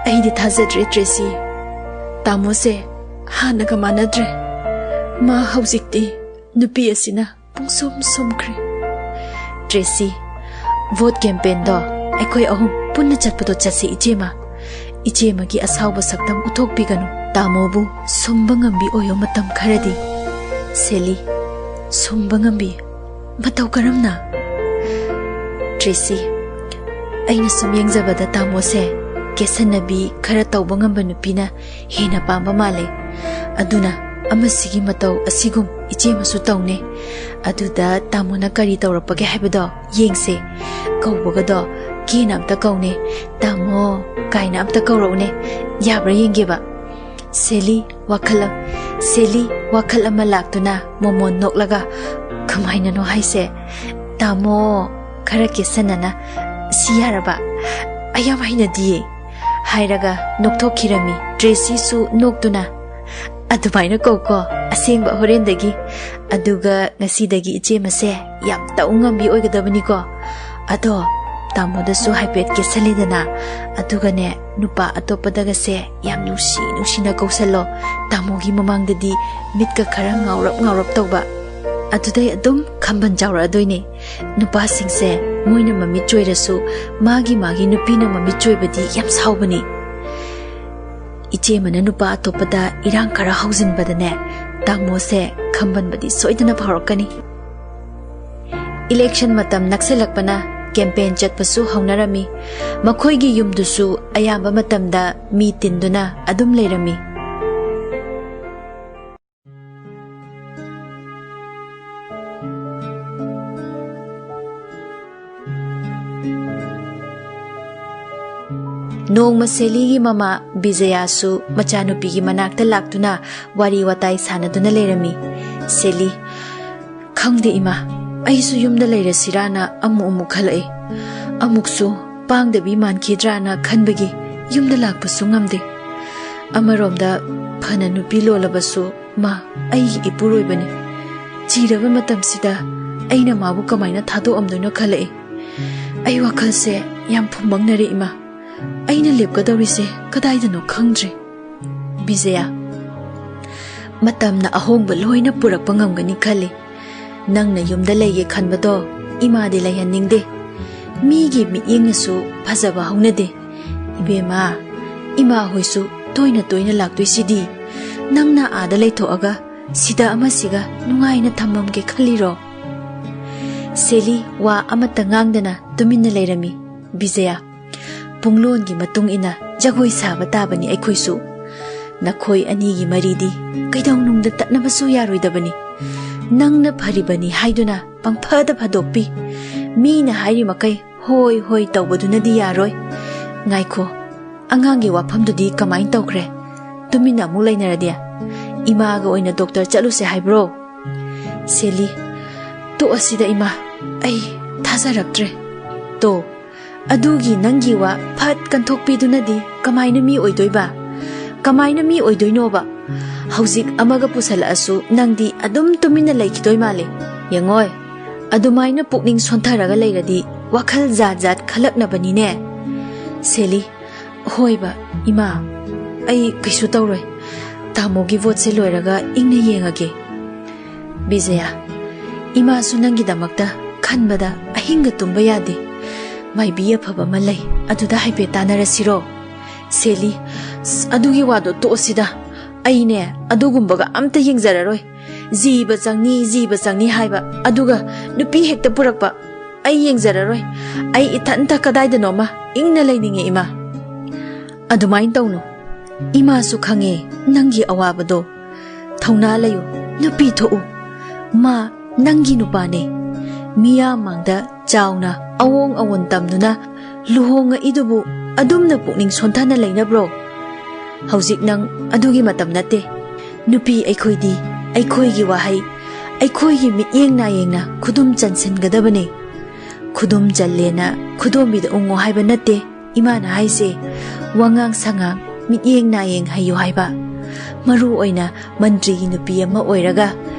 ꯑꯩꯗꯤ ꯊꯥꯖꯗ꯭ꯔꯦ, ꯇ꯭ꯔꯦꯁꯤ꯫ ꯇꯥꯃꯣꯁꯦ ꯍꯥꯟꯅꯒ ꯃꯥꯟꯅꯗ꯭ꯔꯦ꯫ ꯃꯥ ꯍꯧꯖꯤꯛꯇꯤ ꯅꯨꯄꯤ ꯑꯁꯤꯅ ꯄꯨꯡꯁꯨꯝ ꯁꯨꯝꯈ꯭ꯔꯦ꯫" "ꯇ꯭ꯔꯦꯁꯤ, ꯚꯣꯠ ꯀꯦꯝꯄꯦꯟꯗꯣ ꯑꯩꯈꯣꯏ ꯑꯍꯨꯝ ꯄꯨꯟꯅ ꯆꯠꯄꯗꯣ ꯆꯠꯁꯤ, ꯏꯆꯦꯃ꯫ ꯏꯆꯦꯃꯒꯤ ꯑꯁꯥꯎꯕ ꯁꯛꯇꯝ ꯎꯠꯊꯣꯛꯄꯤꯒꯅꯨ꯫ ꯇꯥꯃꯣꯕꯨ ꯁꯨꯝꯕ ꯉꯝꯕꯤ ꯑꯣꯏꯌꯣ ꯃꯇꯝ ꯈꯔꯗꯤ꯫" "ꯁꯦꯂꯤ, ꯁꯨꯝꯕ ꯉꯝꯕꯤ? ꯃꯇꯧ ꯀꯔꯝꯅ?" "ꯇ꯭ꯔꯦꯁꯤ, ꯑꯩꯅ ꯁꯨꯝ ꯌꯦꯡꯖꯕꯗ ꯇꯥꯃꯣꯁꯦ ꯀꯦꯁꯟꯅꯕꯤ ꯈꯔ ꯇꯧꯕ ꯉꯝꯕ ꯅꯨꯄꯤꯅ ꯍꯦꯟꯅ ꯄꯥꯝꯕ ꯃꯥꯜꯂꯦ꯫ ꯑꯗꯨꯅ ꯑꯃꯁꯤꯒꯤ ꯃꯇꯧ ꯑꯁꯤꯒꯨꯝ ꯏꯆꯦꯃꯁꯨ ꯇꯧꯅꯦ꯫ ꯑꯗꯨꯗ ꯇꯥꯃꯣꯅ ꯀꯔꯤ ꯇꯧꯔꯛꯄꯒꯦ ꯍꯥꯏꯕꯗꯣ ꯌꯦꯡꯁꯦ꯫ ꯀꯧꯕꯒꯗꯣ ꯀꯦꯅ ꯑꯝꯇ ꯀꯧꯅꯦ꯫ 'ꯇꯥꯃꯣ' ꯀꯥꯏꯅ ꯑꯝꯇ ꯀꯧꯔꯛꯎꯅꯦ꯫ ꯌꯥꯕ꯭ꯔꯥ ꯌꯦꯡꯒꯦꯕ꯫" ꯁꯦꯂꯤ ꯋꯥꯈꯜ ꯑꯝ-, ꯁꯦꯂꯤ ꯋꯥꯈꯜ ꯑꯃ ꯂꯥꯛꯇꯨꯅ ꯃꯣꯃꯣꯟ ꯅꯣꯛꯂꯒ, "ꯀꯃꯥꯏꯅꯅꯣ ꯍꯥꯏꯁꯦ? ꯇꯥꯃꯣ, ꯈꯔ ꯀꯦꯁꯟꯅꯅ, ꯁꯤ ꯌꯥꯔꯕ? ꯑꯩ ꯌꯥꯝ ꯍꯩꯅꯗꯤꯌꯦ", ꯍꯥꯏꯔꯒ ꯅꯣꯛꯊꯣꯛꯈꯤꯔꯝꯃꯤ꯫ ꯇ꯭ꯔꯦꯁꯤꯁꯨ ꯅꯣꯛꯇꯨꯅ, "ꯑꯗꯨꯃꯥꯏꯅ ꯀꯧꯀꯣ ꯑꯁꯦꯡꯕ ꯍꯣꯔꯦꯟꯗꯒꯤ꯫ ꯑꯗꯨꯒ ꯉꯁꯤꯗꯒꯤ ꯏꯆꯦꯃꯁꯦ ꯌꯥꯝ ꯇꯧ ꯉꯝꯕꯤ ꯑꯣꯏꯒꯗꯕꯅꯤꯀꯣ꯫ ꯑꯗꯣ ꯇꯥꯃꯣꯗꯁꯨ ꯍꯥꯏꯐꯦꯠ ꯀꯦꯁꯜꯂꯦꯗꯅ, ꯑꯗꯨꯒꯅꯦ ꯅꯨꯄꯥ ꯑꯇꯣꯞꯄꯗꯒꯁꯦ ꯌꯥꯝ ꯅꯨꯡꯁꯤ ꯅꯨꯡꯁꯤꯅ ꯀꯧꯁꯜꯂꯣ꯫ ꯇꯥꯃꯣꯒꯤ ꯃꯃꯥꯡꯗꯗꯤ ꯃꯤꯠꯀ ꯈꯔ ꯉꯥꯎꯔꯞ ꯉꯥꯎꯔꯞ ꯇꯧꯕ꯫ ꯑꯗꯨꯗꯩ ꯑꯗꯨꯝ ꯈꯝꯕꯟ ꯆꯥꯎꯔꯛꯑꯗꯣꯏꯅꯦ꯫ ꯅꯨꯄꯥꯁꯤꯡꯁꯦ ꯃꯣꯏꯅ ꯃꯃꯤꯠ ꯆꯣꯏꯔꯁꯨ ꯃꯥꯒꯤ ꯃꯥꯒꯤ ꯅꯨꯄꯤꯅ ꯃꯃꯤꯠ ꯆꯣꯏꯕꯗꯤ ꯌꯥꯝ ꯁꯥꯎꯕꯅꯤ꯫ ꯏꯆꯦꯃꯅ ꯅꯨꯄꯥ ꯑꯇꯣꯞꯄꯗ ꯏꯔꯥꯡ ꯈꯔ ꯍꯧꯖꯤꯟꯕꯗꯅꯦ, ꯇꯥꯃꯣꯁꯦ ꯈꯝꯕꯟꯕꯗꯤ ꯁꯣꯏꯗꯅ ꯐꯥꯎꯔꯛꯀꯅꯤ꯫" ꯏꯂꯦꯛꯁꯟ ꯃꯇꯝ ꯅꯛꯁꯤꯜꯂꯛꯄꯅ ꯀꯦꯝꯄꯦꯟ ꯆꯠꯄꯁꯨ ꯍꯧꯅꯔꯝꯃꯤ꯫ ꯃꯈꯣꯏꯒꯤ ꯌꯨꯝꯗꯨꯁꯨ ꯑꯌꯥꯝꯕ ꯃꯇꯝꯗ ꯃꯤ ꯇꯤꯟꯗꯨꯅ ꯑꯗꯨꯝ ꯂꯩꯔꯝꯃꯤ꯫ ꯅꯣꯡꯃ ꯁꯦꯂꯤꯒꯤ ꯃꯃꯥ ꯕꯤꯖꯌꯥꯁꯨ ꯃꯆꯥꯅꯨꯄꯤꯒꯤ ꯃꯅꯥꯛꯇ ꯂꯥꯛꯇꯨꯅ ꯋꯥꯔꯤ ꯋꯥꯇꯥꯏ ꯁꯥꯟꯅꯗꯨꯅ ꯂꯩꯔꯝꯃꯤ꯫ ꯁꯦꯂꯤ, "ꯈꯪꯗꯦ ꯏꯃꯥ, ꯑꯩꯁꯨ ꯌꯨꯝꯗ ꯂꯩꯔꯁꯤꯔꯥꯅ ꯑꯃꯨꯛ ꯑꯃꯨꯛ ꯈꯜꯂꯛꯏ꯫ ꯑꯃꯨꯛꯁꯨ ꯄꯥꯡꯗꯕꯤ ꯃꯥꯟꯈꯤꯗ꯭ꯔꯥꯅ ꯈꯟꯕꯒꯤ ꯌꯨꯝꯗ ꯂꯥꯛꯄꯁꯨ ꯉꯝꯗꯦ꯫ ꯑꯃꯔꯣꯝꯗ, ꯐꯅ ꯅꯨꯄꯤ ꯂꯣꯜꯂꯕꯁꯨ ꯃꯥ ꯑꯩꯒꯤ ꯏꯄꯨꯔꯣꯏꯕꯅꯤ꯫ ꯆꯤꯔꯕ ꯃꯇꯝꯁꯤꯗ ꯑꯩꯅ ꯃꯥꯕꯨ ꯀꯃꯥꯏꯅ ꯊꯥꯗꯣꯛꯑꯝꯗꯣꯏꯅꯣ ꯈꯜꯂꯛꯏ꯫ ꯑꯩ ꯋꯥꯈꯜꯁꯦ ꯌꯥꯝ ꯐꯨꯝꯕꯪꯅꯔꯦ, ꯏꯃꯥ꯫ ꯑꯩꯅ ꯂꯦꯞꯀꯗꯧꯔꯤꯁꯦ ꯀꯗꯥꯏꯗꯅꯣ ꯈꯪꯗ꯭ꯔꯦ꯫ ꯕꯤꯖꯌꯥ, ꯃꯇꯝꯅ ꯑꯍꯣꯡꯕ ꯂꯣꯏꯅ ꯄꯨꯔꯛꯄ ꯉꯝꯒꯅꯤ ꯈꯜꯂꯤ꯫ ꯅꯪꯅ ꯌꯨꯝꯗ ꯂꯩꯒꯦ ꯈꯟꯕꯗꯣ ꯏꯃꯥꯗꯤ ꯂꯩꯍꯟꯅꯤꯡꯗꯦ꯫ ꯃꯤꯒꯤ ꯃꯤꯠꯌꯦꯡꯅꯁꯨ ꯐꯖꯕ ꯍꯧꯅꯗꯦ꯫ ꯏꯕꯦꯝꯃ, ꯏꯃꯥ ꯍꯣꯏꯁꯨ ꯇꯣꯏꯅ ꯇꯣꯏꯅ ꯂꯥꯛꯇꯣꯏꯁꯤꯗꯤ꯫ ꯅꯪꯅ ꯑꯥꯗ ꯂꯩꯊꯣꯛꯑꯒ ꯁꯤꯗ ꯑꯃꯁꯤꯒ ꯅꯨꯡꯉꯥꯏꯅ ꯊꯝꯃꯝꯒꯦ ꯈꯜꯂꯤꯔꯣ? ꯁꯦꯂꯤ ꯋꯥ ꯑꯃꯠꯇ ꯉꯥꯡꯗꯅ ꯇꯨꯃꯤꯟꯅ ꯂꯩꯔꯝꯃꯤ꯫ ꯕꯤꯖꯌꯥ, ꯄꯨꯡꯂꯣꯟꯒꯤ ꯃꯇꯨꯡ ꯏꯟꯅ ꯖꯒꯣꯏ ꯁꯥꯕ ꯇꯥꯕꯅꯤ ꯑꯩꯈꯣꯏꯁꯨ꯫ ꯅꯈꯣꯏ ꯑꯅꯤꯒꯤ ꯃꯔꯤꯗꯤ ꯀꯩꯗꯧꯅꯨꯡꯗ ꯇꯠꯅꯕꯁꯨ ꯌꯥꯔꯣꯏꯗꯕꯅꯤ꯫ ꯅꯪꯅ ꯐꯔꯤꯕꯅꯤ ꯍꯥꯏꯗꯨꯅ ꯄꯪꯐꯗ ꯐꯗꯣꯛꯄꯤ꯫ ꯃꯤꯅ ꯍꯥꯏꯔꯤ ꯃꯈꯩ ꯍꯣꯏ ꯍꯣꯏ ꯇꯧꯕꯗꯨꯅꯗꯤ ꯌꯥꯔꯣꯏ꯫ ꯉꯥꯏꯈꯣ, ꯑꯉꯥꯡꯒꯤ ꯋꯥꯐꯝꯗꯨꯗꯤ ꯀꯃꯥꯏꯅ ꯇꯧꯈ꯭ꯔꯦ? ꯇꯨꯃꯤꯟꯅ ꯑꯃꯨꯛ ꯂꯩꯅꯔꯗꯤ? ꯏꯃꯥꯒ ꯑꯣꯏꯅ ꯗꯣꯛꯇꯔ ꯆꯠꯂꯨꯁꯦ ꯍꯥꯏꯕ꯭ꯔꯣ? ꯁꯦꯂꯤ, ꯇꯣꯛꯑꯁꯤꯗ ꯏꯃꯥ, ꯑꯩ ꯊꯥꯖꯔꯛꯇ꯭ꯔꯦ꯫ ꯇꯣ, ꯑꯗꯨꯒꯤ ꯅꯪꯒꯤ ꯋꯥ ꯐꯠ ꯀꯟꯊꯣꯛꯄꯤꯗꯨꯅꯗꯤ ꯀꯃꯥꯏꯅ ꯃꯤ ꯑꯣꯏꯗꯣꯏꯕ? ꯀꯃꯥꯏꯅ ꯃꯤ ꯑꯣꯏꯗꯣꯏꯅꯣꯕ? ꯍꯧꯖꯤꯛ ꯑꯃꯒ ꯄꯨꯁꯜꯂꯛꯑꯁꯨ ꯅꯪꯗꯤ ꯑꯗꯨꯝ ꯇꯨꯃꯤꯟꯅ ꯂꯩꯈꯤꯗꯣꯏ ꯃꯥꯜꯂꯦ꯫ ꯌꯦꯡꯉꯣꯏ, ꯑꯗꯨꯃꯥꯏꯅ ꯄꯨꯛꯅꯤꯡ ꯁꯣꯟꯊꯔꯒ ꯂꯩꯔꯗꯤ ꯋꯥꯈꯜ ꯖꯥꯠ ꯖꯥꯠ ꯈꯜꯂꯛꯅꯕꯅꯤꯅꯦ꯫ ꯁꯦꯂꯤ, ꯍꯣꯏꯕ, ꯏꯃꯥ, ꯑꯩ ꯀꯩꯁꯨ ꯇꯧꯔꯣꯏ꯫ ꯇꯥꯃꯣꯒꯤ ꯚꯣꯠꯁꯦ ꯂꯣꯏꯔꯒ ꯏꯪꯅ ꯌꯦꯡꯉꯒꯦ꯫ ꯕꯤꯖꯌꯥ, ꯏꯃꯥꯁꯨ ꯅꯪꯒꯤꯗꯃꯛꯇ ꯈꯟꯕꯗ ꯑꯍꯤꯡꯒ ꯇꯨꯝꯕ ꯌꯥꯗꯦ꯫ ꯃꯥꯏꯕꯤ ꯑꯐꯕ ꯑꯃ ꯂꯩ, ꯑꯗꯨꯗ ꯍꯥꯏꯐꯦꯠ ꯇꯥꯟꯅꯔꯁꯤꯔꯣ? ꯁꯦꯂꯤ, ꯑꯁ, ꯑꯗꯨꯒꯤ ꯋꯥꯗꯣ ꯇꯣꯛꯑꯁꯤꯗ꯫ ꯑꯩꯅꯦ, ꯑꯗꯨꯒꯨꯝꯕꯒ ꯑꯝꯇ ꯌꯦꯡꯖꯔꯔꯣꯏ꯫ ꯖꯤꯕ ꯆꯪꯅꯤ, ꯖꯤꯕ ꯆꯪꯅꯤ ꯍꯥꯏꯕ, ꯑꯗꯨꯒ ꯅꯨꯄꯤ ꯍꯦꯛꯇ ꯄꯨꯔꯛꯄ꯫ ꯑꯩ ꯌꯦꯡꯖꯔꯔꯣꯏ꯫ ꯑꯩ ꯏꯊꯟꯇ ꯀꯗꯥꯏꯗꯅꯣꯃ ꯏꯪꯅ ꯂꯩꯅꯤꯡꯉꯦ, ꯏꯃꯥ꯫ ꯑꯗꯨꯃꯥꯏꯅ ꯇꯧꯅꯨ꯫ ꯏꯃꯥꯁꯨ ꯈꯪꯉꯦ ꯅꯪꯒꯤ ꯑꯋꯥꯕꯗꯣ꯫ ꯊꯧꯅꯥ ꯂꯩꯌꯨ, ꯅꯨꯄꯤ ꯊꯣꯛꯎ꯫ ꯃꯥ ꯅꯪꯒꯤ ꯅꯨꯄꯥꯅꯦ꯫ ꯃꯤꯌꯥꯝ ꯃꯥꯡꯗ ꯆꯥꯎꯅ ꯑꯋꯣꯡ ꯑꯋꯣꯟ ꯇꯝꯗꯨꯅ ꯂꯨꯍꯣꯡꯉꯛꯏꯗꯨꯕꯨ ꯑꯗꯨꯝꯅ ꯄꯨꯛꯅꯤꯡ ꯁꯣꯟꯊꯅ ꯂꯩꯅꯕ꯭ꯔꯣ? ꯍꯧꯖꯤꯛ ꯅꯪ ꯑꯗꯨꯒꯤ ꯃꯇꯝ ꯅꯠꯇꯦ꯫ ꯅꯨꯄꯤ ꯑꯩꯈꯣꯏꯗꯤ ꯑꯩꯈꯣꯏꯒꯤ ꯋꯥꯍꯩ, ꯑꯩꯈꯣꯏꯒꯤ ꯃꯤꯠꯌꯦꯡ ꯅꯥꯌꯦꯡꯅ ꯈꯨꯗꯨꯝ ꯆꯟꯁꯤꯟꯒꯗꯕꯅꯦ꯫ ꯈꯨꯗꯨꯝ ꯆꯜꯂꯦꯅ ꯈꯨꯗꯣꯝꯕꯤꯗ ꯎꯪꯉꯣ ꯍꯥꯏꯕ ꯅꯠꯇꯦ ꯏꯃꯥꯅ ꯍꯥꯏꯁꯦ꯫ ꯋꯥꯉꯥꯡ ꯁꯉꯥꯡ, ꯃꯤꯠꯌꯦꯡ ꯅꯥꯌꯦꯡ ꯍꯩꯌꯨ ꯍꯥꯏꯕ꯫ ꯃꯔꯨ ꯑꯣꯏꯅ ꯃꯟꯇ꯭ꯔꯤꯒꯤ ꯅꯨꯄꯤ ꯑꯃ ꯑꯣꯏꯔꯒ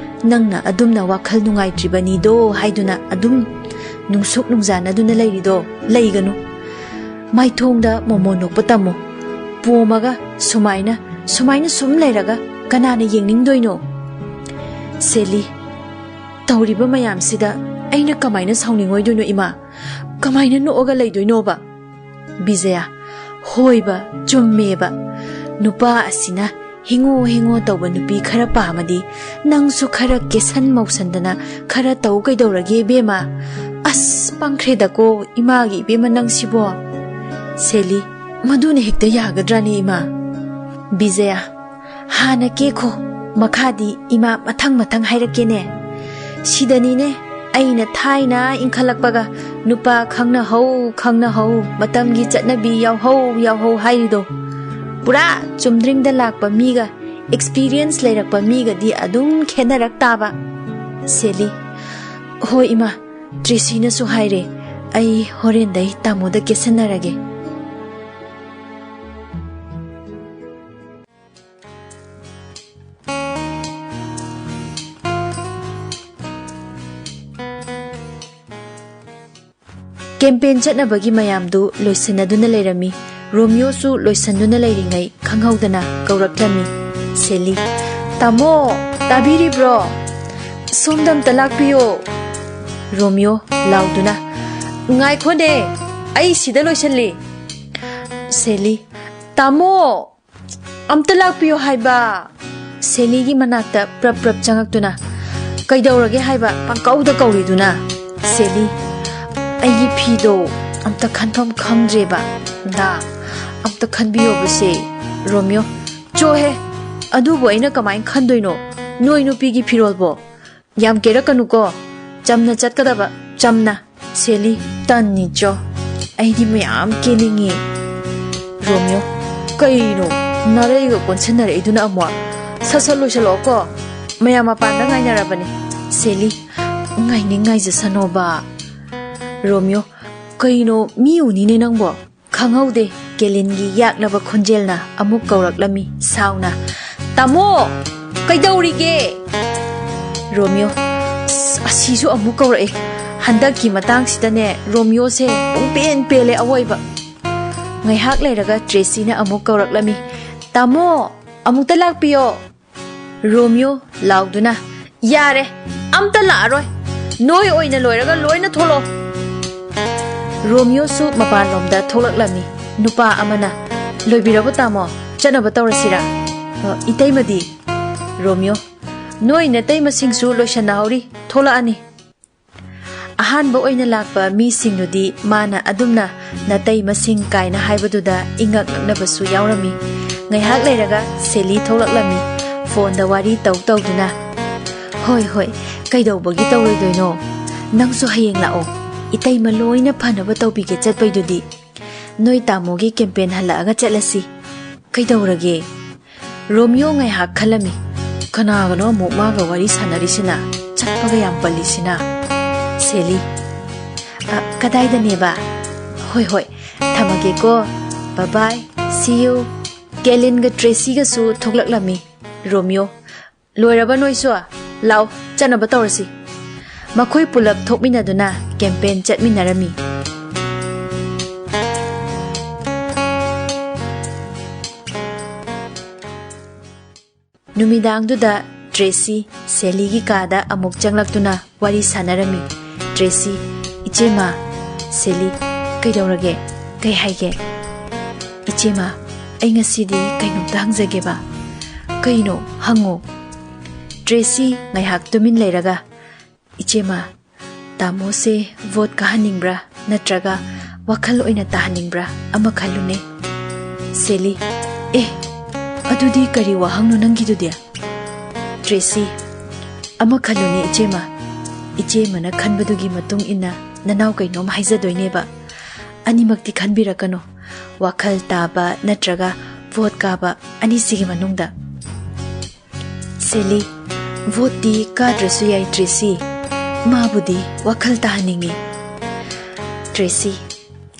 ꯅꯪꯅ ꯑꯗꯨꯝꯅ ꯋꯥꯈꯜ ꯅꯨꯡꯉꯥꯏꯇ꯭ꯔꯤꯕꯅꯤꯗꯣ ꯍꯥꯏꯗꯨꯅ ꯑꯗꯨꯝ ꯅꯨꯡꯁꯨꯛ ꯅꯨꯡꯖꯥꯅꯗꯨꯅ ꯂꯩꯔꯤꯗꯣ ꯂꯩꯒꯅꯨ꯫ ꯃꯥꯏꯊꯣꯡꯗ ꯃꯣꯃꯣꯟ ꯅꯣꯛꯄ ꯇꯝꯃꯨ꯫ ꯄꯣꯝꯃꯒ ꯁꯨꯃꯥꯏꯅ, ꯁꯨꯃꯥꯏꯅ ꯁꯨꯝ ꯂꯩꯔꯒ ꯀꯅꯥꯅ ꯌꯦꯡꯅꯤꯡꯗꯣꯏꯅꯣ? ꯁꯦꯂꯤ, ꯇꯧꯔꯤꯕ ꯃꯌꯥꯝꯁꯤꯗ ꯑꯩꯅ ꯀꯃꯥꯏꯅ ꯁꯥꯎꯅꯤꯡꯉꯣꯏꯗꯣꯏꯅꯣ ꯏꯃꯥ? ꯀꯃꯥꯏꯅ ꯅꯣꯛꯑꯒ ꯂꯩꯗꯣꯏꯅꯣꯕ? ꯕꯤꯖꯌꯥ, ꯍꯣꯏꯕ, ꯆꯨꯝꯃꯦꯕ꯫ ꯅꯨꯄꯥ ꯑꯁꯤꯅ ꯍꯤꯡꯉꯣ ꯍꯤꯡꯉꯣ ꯇꯧꯕ ꯅꯨꯄꯤ ꯈꯔ ꯄꯥꯝꯃꯗꯤ ꯅꯪꯁꯨ ꯈꯔ ꯀꯦꯁꯟ ꯃꯧꯁꯟꯗꯅ ꯈꯔ ꯇꯧ ꯀꯩꯗꯧꯔꯒꯦ ꯏꯕꯦꯝꯃ? ꯑꯁ, ꯄꯪꯈ꯭ꯔꯦꯗꯀꯣ ꯏꯃꯥꯒꯤ ꯏꯕꯦꯝꯃ ꯅꯪꯁꯤꯕꯣ꯫ ꯁꯦꯂꯤ, ꯃꯗꯨꯅ ꯍꯦꯛꯇ ꯌꯥꯒꯗ꯭ꯔꯥꯅꯦ ꯏꯃꯥ? ꯕꯤꯖꯌꯥ, ꯍꯥꯟꯅ ꯀꯦꯈꯣ, ꯃꯈꯥꯗꯤ ꯏꯃꯥ ꯃꯊꯪ ꯃꯊꯪ ꯍꯥꯏꯔꯛꯀꯦꯅꯦ꯫ ꯁꯤꯗꯅꯤꯅꯦ ꯑꯩꯅ ꯊꯥꯏꯅ ꯏꯟꯈꯠꯂꯛꯄꯒ ꯅꯨꯄꯥ ꯈꯪꯅꯍꯧ ꯈꯪꯅꯍꯧ, ꯃꯇꯝꯒꯤ ꯆꯠꯅꯕꯤ ꯌꯥꯎꯍꯧ ꯌꯥꯎꯍꯧ ꯍꯥꯏꯔꯤꯗꯣ꯫ ꯄꯨꯔꯥ ꯆꯨꯝꯗ꯭ꯔꯤꯡꯗ ꯂꯥꯛꯄ ꯃꯤꯒ ꯑꯦꯛꯁꯄꯤꯔꯤꯌꯦꯟꯁ ꯂꯩꯔꯛꯄ ꯃꯤꯒꯗꯤ ꯑꯗꯨꯝ ꯈꯦꯠꯅꯔꯛ ꯇꯥꯕ꯫ ꯁꯦꯂꯤ, ꯍꯣꯏ ꯏꯃꯥ, ꯇ꯭ꯔꯦꯁꯤꯅꯁꯨ ꯍꯥꯏꯔꯦ, ꯑꯩ ꯍꯣꯔꯦꯟꯗꯩ ꯇꯥꯃꯣꯗ ꯀꯦꯁꯟꯅꯔꯒꯦ꯫ ꯀꯦꯝꯄꯦꯟ ꯆꯠꯅꯕꯒꯤ ꯃꯌꯥꯝꯗꯨ ꯂꯣꯏꯁꯤꯟꯅꯗꯨꯅ ꯂꯩꯔꯝꯃꯤ꯫ ꯔꯣꯃꯤꯌꯣꯁꯨ ꯂꯣꯏꯁꯤꯟꯗꯨꯅ ꯂꯩꯔꯤꯉꯩ ꯈꯪꯍꯧꯗꯅ ꯀꯧꯔꯛꯂꯝꯃꯤ꯫ ꯁꯦꯂꯤ, "ꯇꯥꯃꯣ, ꯇꯥꯕꯤꯔꯤꯕ꯭ꯔꯣ? ꯁꯣꯝꯗ ꯑꯝꯇ ꯂꯥꯛꯄꯤꯌꯣ!" ꯔꯣꯃꯤꯌꯣ ꯂꯥꯎꯗꯨꯅ, "ꯉꯥꯏꯈꯣꯅꯦ, ꯑꯩ ꯁꯤꯗ ꯂꯣꯏꯁꯤꯜꯂꯤ!" ꯁꯦꯂꯤ, "ꯇꯥꯃꯣ, ꯑꯝꯇ ꯂꯥꯛꯄꯤꯌꯣ ꯍꯥꯏꯕ!" ꯁꯦꯂꯤꯒꯤ ꯃꯅꯥꯛꯇ ꯄ꯭ꯔꯞ ꯄ꯭ꯔꯞ ꯆꯪꯉꯛꯇꯨꯅ, "ꯀꯩꯗꯧꯔꯒꯦ ꯍꯥꯏꯕ ꯄꯪꯀꯧꯗ ꯀꯧꯔꯤꯗꯨꯅ?" ꯁꯦꯂꯤ, "ꯑꯩꯒꯤ ꯐꯤꯗꯣ ꯑꯝꯇ ꯈꯟꯐꯝ ꯈꯪꯗ꯭ꯔꯦꯕ, ꯗꯥ, ꯑꯝꯇ ꯈꯟꯕꯤꯌꯣꯕꯁꯦ!" ꯔꯣꯃꯤꯌꯣ, "ꯆꯣꯍꯦ, ꯑꯗꯨꯕꯨ ꯑꯩꯅ ꯀꯃꯥꯏꯅ ꯈꯟꯗꯣꯏꯅꯣ? ꯅꯣꯏ ꯅꯨꯄꯤꯒꯤ ꯐꯤꯔꯣꯜꯕꯣ? ꯌꯥꯝ ꯀꯦꯔꯛꯀꯅꯨꯀꯣ, ꯆꯝꯅ ꯆꯠꯀꯗꯕ, ꯆꯝꯅ!" ꯁꯦꯂꯤ, "ꯇꯟꯅꯤꯆꯣ, ꯑꯩꯗꯤ ꯃꯌꯥꯝ ꯀꯦꯅꯤꯡꯉꯤ!" ꯔꯣꯃꯤꯌꯣ, "ꯀꯩꯅꯣ, ꯅꯥꯔꯩꯒ ꯀꯣꯟꯁꯤꯟꯅꯔꯛꯏꯗꯨꯅ ꯑꯃꯨꯛ? ꯁꯠ ꯁꯠ ꯂꯣꯏꯁꯤꯜꯂꯛꯑꯣꯀꯣ, ꯃꯌꯥꯝ ꯃꯄꯥꯟꯗ ꯉꯥꯏꯅꯔꯕꯅꯤ!" ꯁꯦꯂꯤ, "ꯉꯥꯏꯅꯤꯡ ꯉꯥꯏꯖꯁꯅꯣꯕ!" ꯔꯣꯃꯤꯌꯣ, ꯀꯩꯅꯣ, ꯃꯤ ꯎꯅꯤꯅꯦ ꯅꯪꯕꯣ? ꯈꯪꯍꯧꯗꯦ꯫ ꯀꯦꯂꯤꯟꯒꯤ ꯌꯥꯛꯂꯕ ꯈꯣꯟꯖꯦꯜꯅ ꯑꯃꯨꯛ ꯀꯧꯔꯛꯂꯝꯃꯤ ꯁꯥꯎꯅ, "ꯇꯥꯃꯣ, ꯀꯩꯗꯧꯔꯤꯒꯦ?" ꯔꯣꯃꯤꯌꯣ, "ꯑꯁ, ꯑꯁꯤꯁꯨ ꯑꯃꯨꯛ ꯀꯧꯔꯛꯑꯦ꯫ ꯍꯟꯗꯛꯀꯤ ꯃꯇꯥꯡꯁꯤꯗꯅꯦ, ꯔꯣꯃꯤꯌꯣꯁꯦ ꯄꯨꯡꯄꯦꯟ ꯄꯦꯜꯂꯦ ꯑꯋꯣꯏꯕ꯫" ꯉꯥꯏꯍꯥꯛ ꯂꯩꯔꯒ ꯇ꯭ꯔꯦꯁꯤꯅ ꯑꯃꯨꯛ ꯀꯧꯔꯛꯂꯝꯃꯤ, "ꯇꯥꯃꯣ, ꯑꯃꯨꯛꯇ ꯂꯥꯛꯄꯤꯌꯣ꯫" ꯔꯣꯃꯤꯌꯣ ꯂꯥꯎꯗꯨꯅ, "ꯌꯥꯔꯦ, ꯑꯝꯇ ꯂꯥꯛꯑꯔꯣꯏ꯫ ꯅꯣꯏ ꯑꯣꯏꯅ ꯂꯣꯏꯔꯒ ꯂꯣꯏꯅ ꯊꯣꯛꯂꯛꯑꯣ꯫" ꯔꯣꯃꯤꯌꯣꯁꯨ ꯃꯄꯥꯟꯂꯣꯝꯗ ꯊꯣꯛꯂꯛꯂꯝꯃꯤ꯫ ꯅꯨꯄꯥ ꯑꯃꯅ, "ꯂꯣꯏꯕꯤꯔꯕꯣ ꯇꯥꯃꯣ? ꯆꯠꯅꯕ ꯇꯧꯔꯁꯤꯔꯥ?" "ꯑ, ꯏꯇꯩꯃꯗꯤ?" ꯔꯣꯃꯤꯌꯣ, "ꯅꯣꯏ ꯅꯇꯩꯃꯁꯤꯡꯁꯨ ꯂꯣꯏꯁꯟꯅꯍꯧꯔꯤ, ꯊꯣꯛꯂꯛꯑꯅꯤ꯫" ꯑꯍꯥꯟꯕ ꯑꯣꯏꯅ ꯂꯥꯛꯄ ꯃꯤꯁꯤꯡꯗꯨꯗꯤ ꯃꯥꯅ ꯑꯗꯨꯝꯅ "ꯅꯇꯩꯃꯁꯤꯡ" ꯀꯥꯏꯅ ꯍꯥꯏꯕꯗꯨꯗ ꯏꯉꯛ ꯉꯛꯅꯕꯁꯨ ꯌꯥꯎꯔꯝꯃꯤ꯫ ꯉꯥꯏꯍꯥꯛ ꯂꯩꯔꯒ ꯁꯦꯂꯤ ꯊꯣꯛꯂꯛꯂꯝꯃꯤ꯫ ꯐꯣꯟꯗ ꯋꯥꯔꯤ ꯇꯧ ꯇꯧꯗꯨꯅ, "ꯍꯣꯏ, ꯍꯣꯏ, ꯀꯩꯗꯧꯕꯒꯤ ꯇꯧꯔꯣꯏꯗꯣꯏꯅꯣ? ꯅꯪꯁꯨ ꯍꯌꯦꯡ ꯂꯥꯛꯑꯣ꯫ ꯏꯇꯩꯃ ꯂꯣꯏꯅ ꯐꯅꯕ ꯇꯧꯕꯤꯒꯦ ꯆꯠꯄꯩꯗꯨꯗꯤ꯫ ꯅꯣꯏ ꯇꯥꯃꯣꯒꯤ ꯀꯦꯝꯄꯦꯟ ꯍꯜꯂꯛꯑꯒ ꯆꯠꯂꯁꯤ꯫ ꯀꯩꯗꯧꯔꯒꯦ?" ꯔꯣꯃꯤꯌꯣ ꯉꯥꯏꯍꯥꯛ ꯈꯜꯂꯝꯃꯤ꯫ "ꯀꯅꯥꯒꯅꯣ ꯑꯃꯨꯛ ꯃꯥꯒ ꯋꯥꯔꯤ ꯁꯥꯟꯅꯔꯤꯁꯤꯅ? ꯆꯠꯄꯒ ꯌꯥꯝ ꯄꯜꯂꯤꯁꯤꯅ?" ꯁꯦꯂꯤ, "ꯑ, ꯀꯗꯥꯏꯗꯅꯦꯕ? ꯍꯣꯏ, ꯍꯣꯏ, ꯊꯝꯃꯒꯦꯀꯣ꯫ Bye bye, see you꯫" ꯀꯦꯂꯤꯟꯒ ꯇ꯭ꯔꯦꯁꯤꯒꯁꯨ ꯊꯣꯛꯂꯛꯂꯝꯃꯤ꯫ ꯔꯣꯃꯤꯌꯣ, "ꯂꯣꯏꯔꯕ ꯅꯣꯏꯁꯨ? ꯂꯥꯎ, ꯆꯠꯅꯕ ꯇꯧꯔꯁꯤ꯫" ꯃꯈꯣꯏ ꯄꯨꯂꯞ ꯊꯣꯛꯃꯤꯟꯅꯗꯨꯅ ꯀꯦꯝꯄꯦꯟ ꯆꯠꯃꯤꯟꯅꯔꯝꯃꯤ꯫ ꯅꯨꯃꯤꯗꯥꯡꯗꯨꯗ ꯇ꯭ꯔꯦꯁꯤ ꯁꯦꯂꯤꯒꯤ ꯀꯥꯗ ꯑꯃꯨꯛ ꯆꯪꯂꯛꯇꯨꯅ ꯋꯥꯔꯤ ꯁꯥꯟꯅꯔꯝꯃꯤ꯫ ꯇ꯭ꯔꯦꯁꯤ, "ꯏꯆꯦꯃ꯫" ꯁꯦꯂꯤ, "ꯀꯩꯗꯧꯔꯒꯦ? ꯀꯩ ꯍꯥꯏꯒꯦ?" "ꯏꯆꯦꯃ, ꯑꯩ ꯉꯁꯤꯗꯤ ꯀꯩꯅꯣꯝꯇ ꯍꯪꯖꯒꯦꯕ꯫" "ꯀꯩꯅꯣ? ꯍꯪꯉꯣ꯫" ꯇ꯭ꯔꯦꯁꯤ ꯉꯥꯏꯍꯥꯛ ꯇꯨꯃꯤꯟ ꯂꯩꯔꯒ, "ꯏꯆꯦꯃ, ꯇꯥꯃꯣꯁꯦ ꯚꯣꯠ ꯀꯥꯍꯟꯅꯤꯡꯕ꯭ꯔꯥ ꯅꯠꯇ꯭ꯔꯒ ꯋꯥꯈꯜ ꯑꯣꯏꯅ ꯇꯥꯍꯟꯅꯤꯡꯕ꯭ꯔꯥ ꯑꯃ ꯈꯜꯂꯨꯅꯦ꯫" ꯁꯦꯂꯤ, "ꯑꯦ, ꯑꯗꯨꯗꯤ ꯀꯔꯤ ꯋꯥꯍꯪꯅꯣ ꯅꯪꯒꯤꯗꯨꯗꯤ?" ꯇ꯭ꯔꯦꯁꯤ, "ꯑꯃ ꯈꯜꯂꯨꯅꯦ ꯏꯆꯦꯃ꯫ ꯏꯆꯦꯃꯅ ꯈꯟꯕꯗꯨꯒꯤ ꯃꯇꯨꯡ ꯏꯟꯅ ꯅꯅꯥꯎ ꯀꯩꯅꯣꯝ ꯍꯥꯏꯖꯗꯣꯏꯅꯦꯕ꯫ ꯑꯅꯤꯃꯛꯇꯤ ꯈꯟꯕꯤꯔꯛꯀꯅꯨ꯫ ꯋꯥꯈꯜ ꯇꯥꯕ ꯅꯠꯇ꯭ꯔꯒ ꯚꯣꯠ ꯀꯥꯕ, ꯑꯅꯤꯁꯤꯒꯤ ꯃꯅꯨꯡꯗ꯫" ꯁꯦꯂꯤ, "ꯚꯣꯠꯇꯤ ꯀꯥꯗ꯭ꯔꯁꯨ ꯌꯥꯏ ꯇ꯭ꯔꯦꯁꯤ꯫ ꯃꯥꯕꯨꯗꯤ ꯋꯥꯈꯜ ꯇꯥꯍꯟꯅꯤꯡꯉꯤ꯫" ꯇ꯭ꯔꯦꯁꯤ,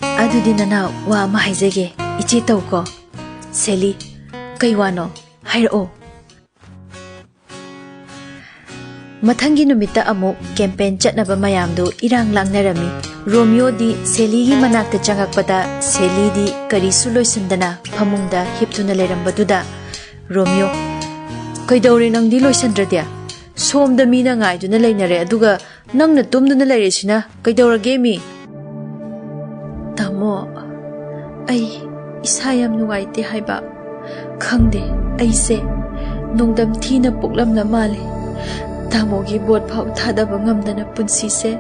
ꯑꯗꯨꯗꯤ ꯅꯅꯥꯎ ꯋꯥ ꯑꯃ ꯍꯥꯏꯖꯒꯦ, ꯏꯆꯦ ꯇꯧꯀꯣ꯫ ꯁꯦꯂꯤ, ꯀꯩ ꯋꯥꯅꯣ? ꯍꯥꯏꯔꯛꯑꯣ꯫ ꯃꯊꯪꯒꯤ ꯅꯨꯃꯤꯠꯇ ꯑꯃꯨꯛ ꯀꯦꯝꯄꯦꯟ ꯆꯠꯅꯕ ꯃꯌꯥꯝꯗꯨ ꯏꯔꯥꯡ ꯂꯥꯡꯅꯔꯝꯃꯤ꯫ ꯔꯣꯃꯤꯌꯣꯗꯤ ꯁꯦꯂꯤꯒꯤ ꯃꯅꯥꯛꯇ ꯆꯪꯉꯛꯄꯗ ꯁꯦꯂꯤꯗꯤ ꯀꯔꯤꯁꯨ ꯂꯣꯏꯁꯤꯟꯗꯅ ꯐꯃꯨꯡꯗ ꯍꯤꯞꯇꯨꯅ ꯂꯩꯔꯝꯕꯗꯨꯗ, "ꯔꯣꯃꯤꯌꯣ, ꯀꯩꯗꯧꯔꯦ ꯅꯪꯗꯤ ꯂꯣꯏꯁꯤꯟꯗ꯭ꯔꯗꯤ? ꯁꯣꯝꯗ ꯃꯤꯅ ꯉꯥꯏꯗꯨꯅ ꯂꯩꯅꯔꯦ, ꯑꯗꯨꯒ ꯅꯪꯅ ꯇꯨꯝꯗꯨꯅ ꯂꯩꯔꯤꯁꯤꯅ ꯀꯩꯗꯧꯔꯒꯦ ꯃꯤ?" "ꯇꯥꯃꯣ, ꯑꯩ ꯏꯁꯥ ꯌꯥꯝ ꯅꯨꯡꯉꯥꯏꯇꯦ ꯍꯥꯏꯕ꯫ ꯈꯪꯗꯦ, ꯑꯩꯁꯦ ꯅꯣꯡꯗꯝ ꯊꯤꯅ ꯄꯣꯛꯂꯝꯂ ꯃꯥꯜꯂꯦ꯫ ꯇꯥꯃꯣꯒꯤ ꯚꯣꯠ ꯐꯥꯎ ꯊꯥꯗꯕ ꯉꯝꯗꯅ ꯄꯨꯟꯁꯤꯁꯦ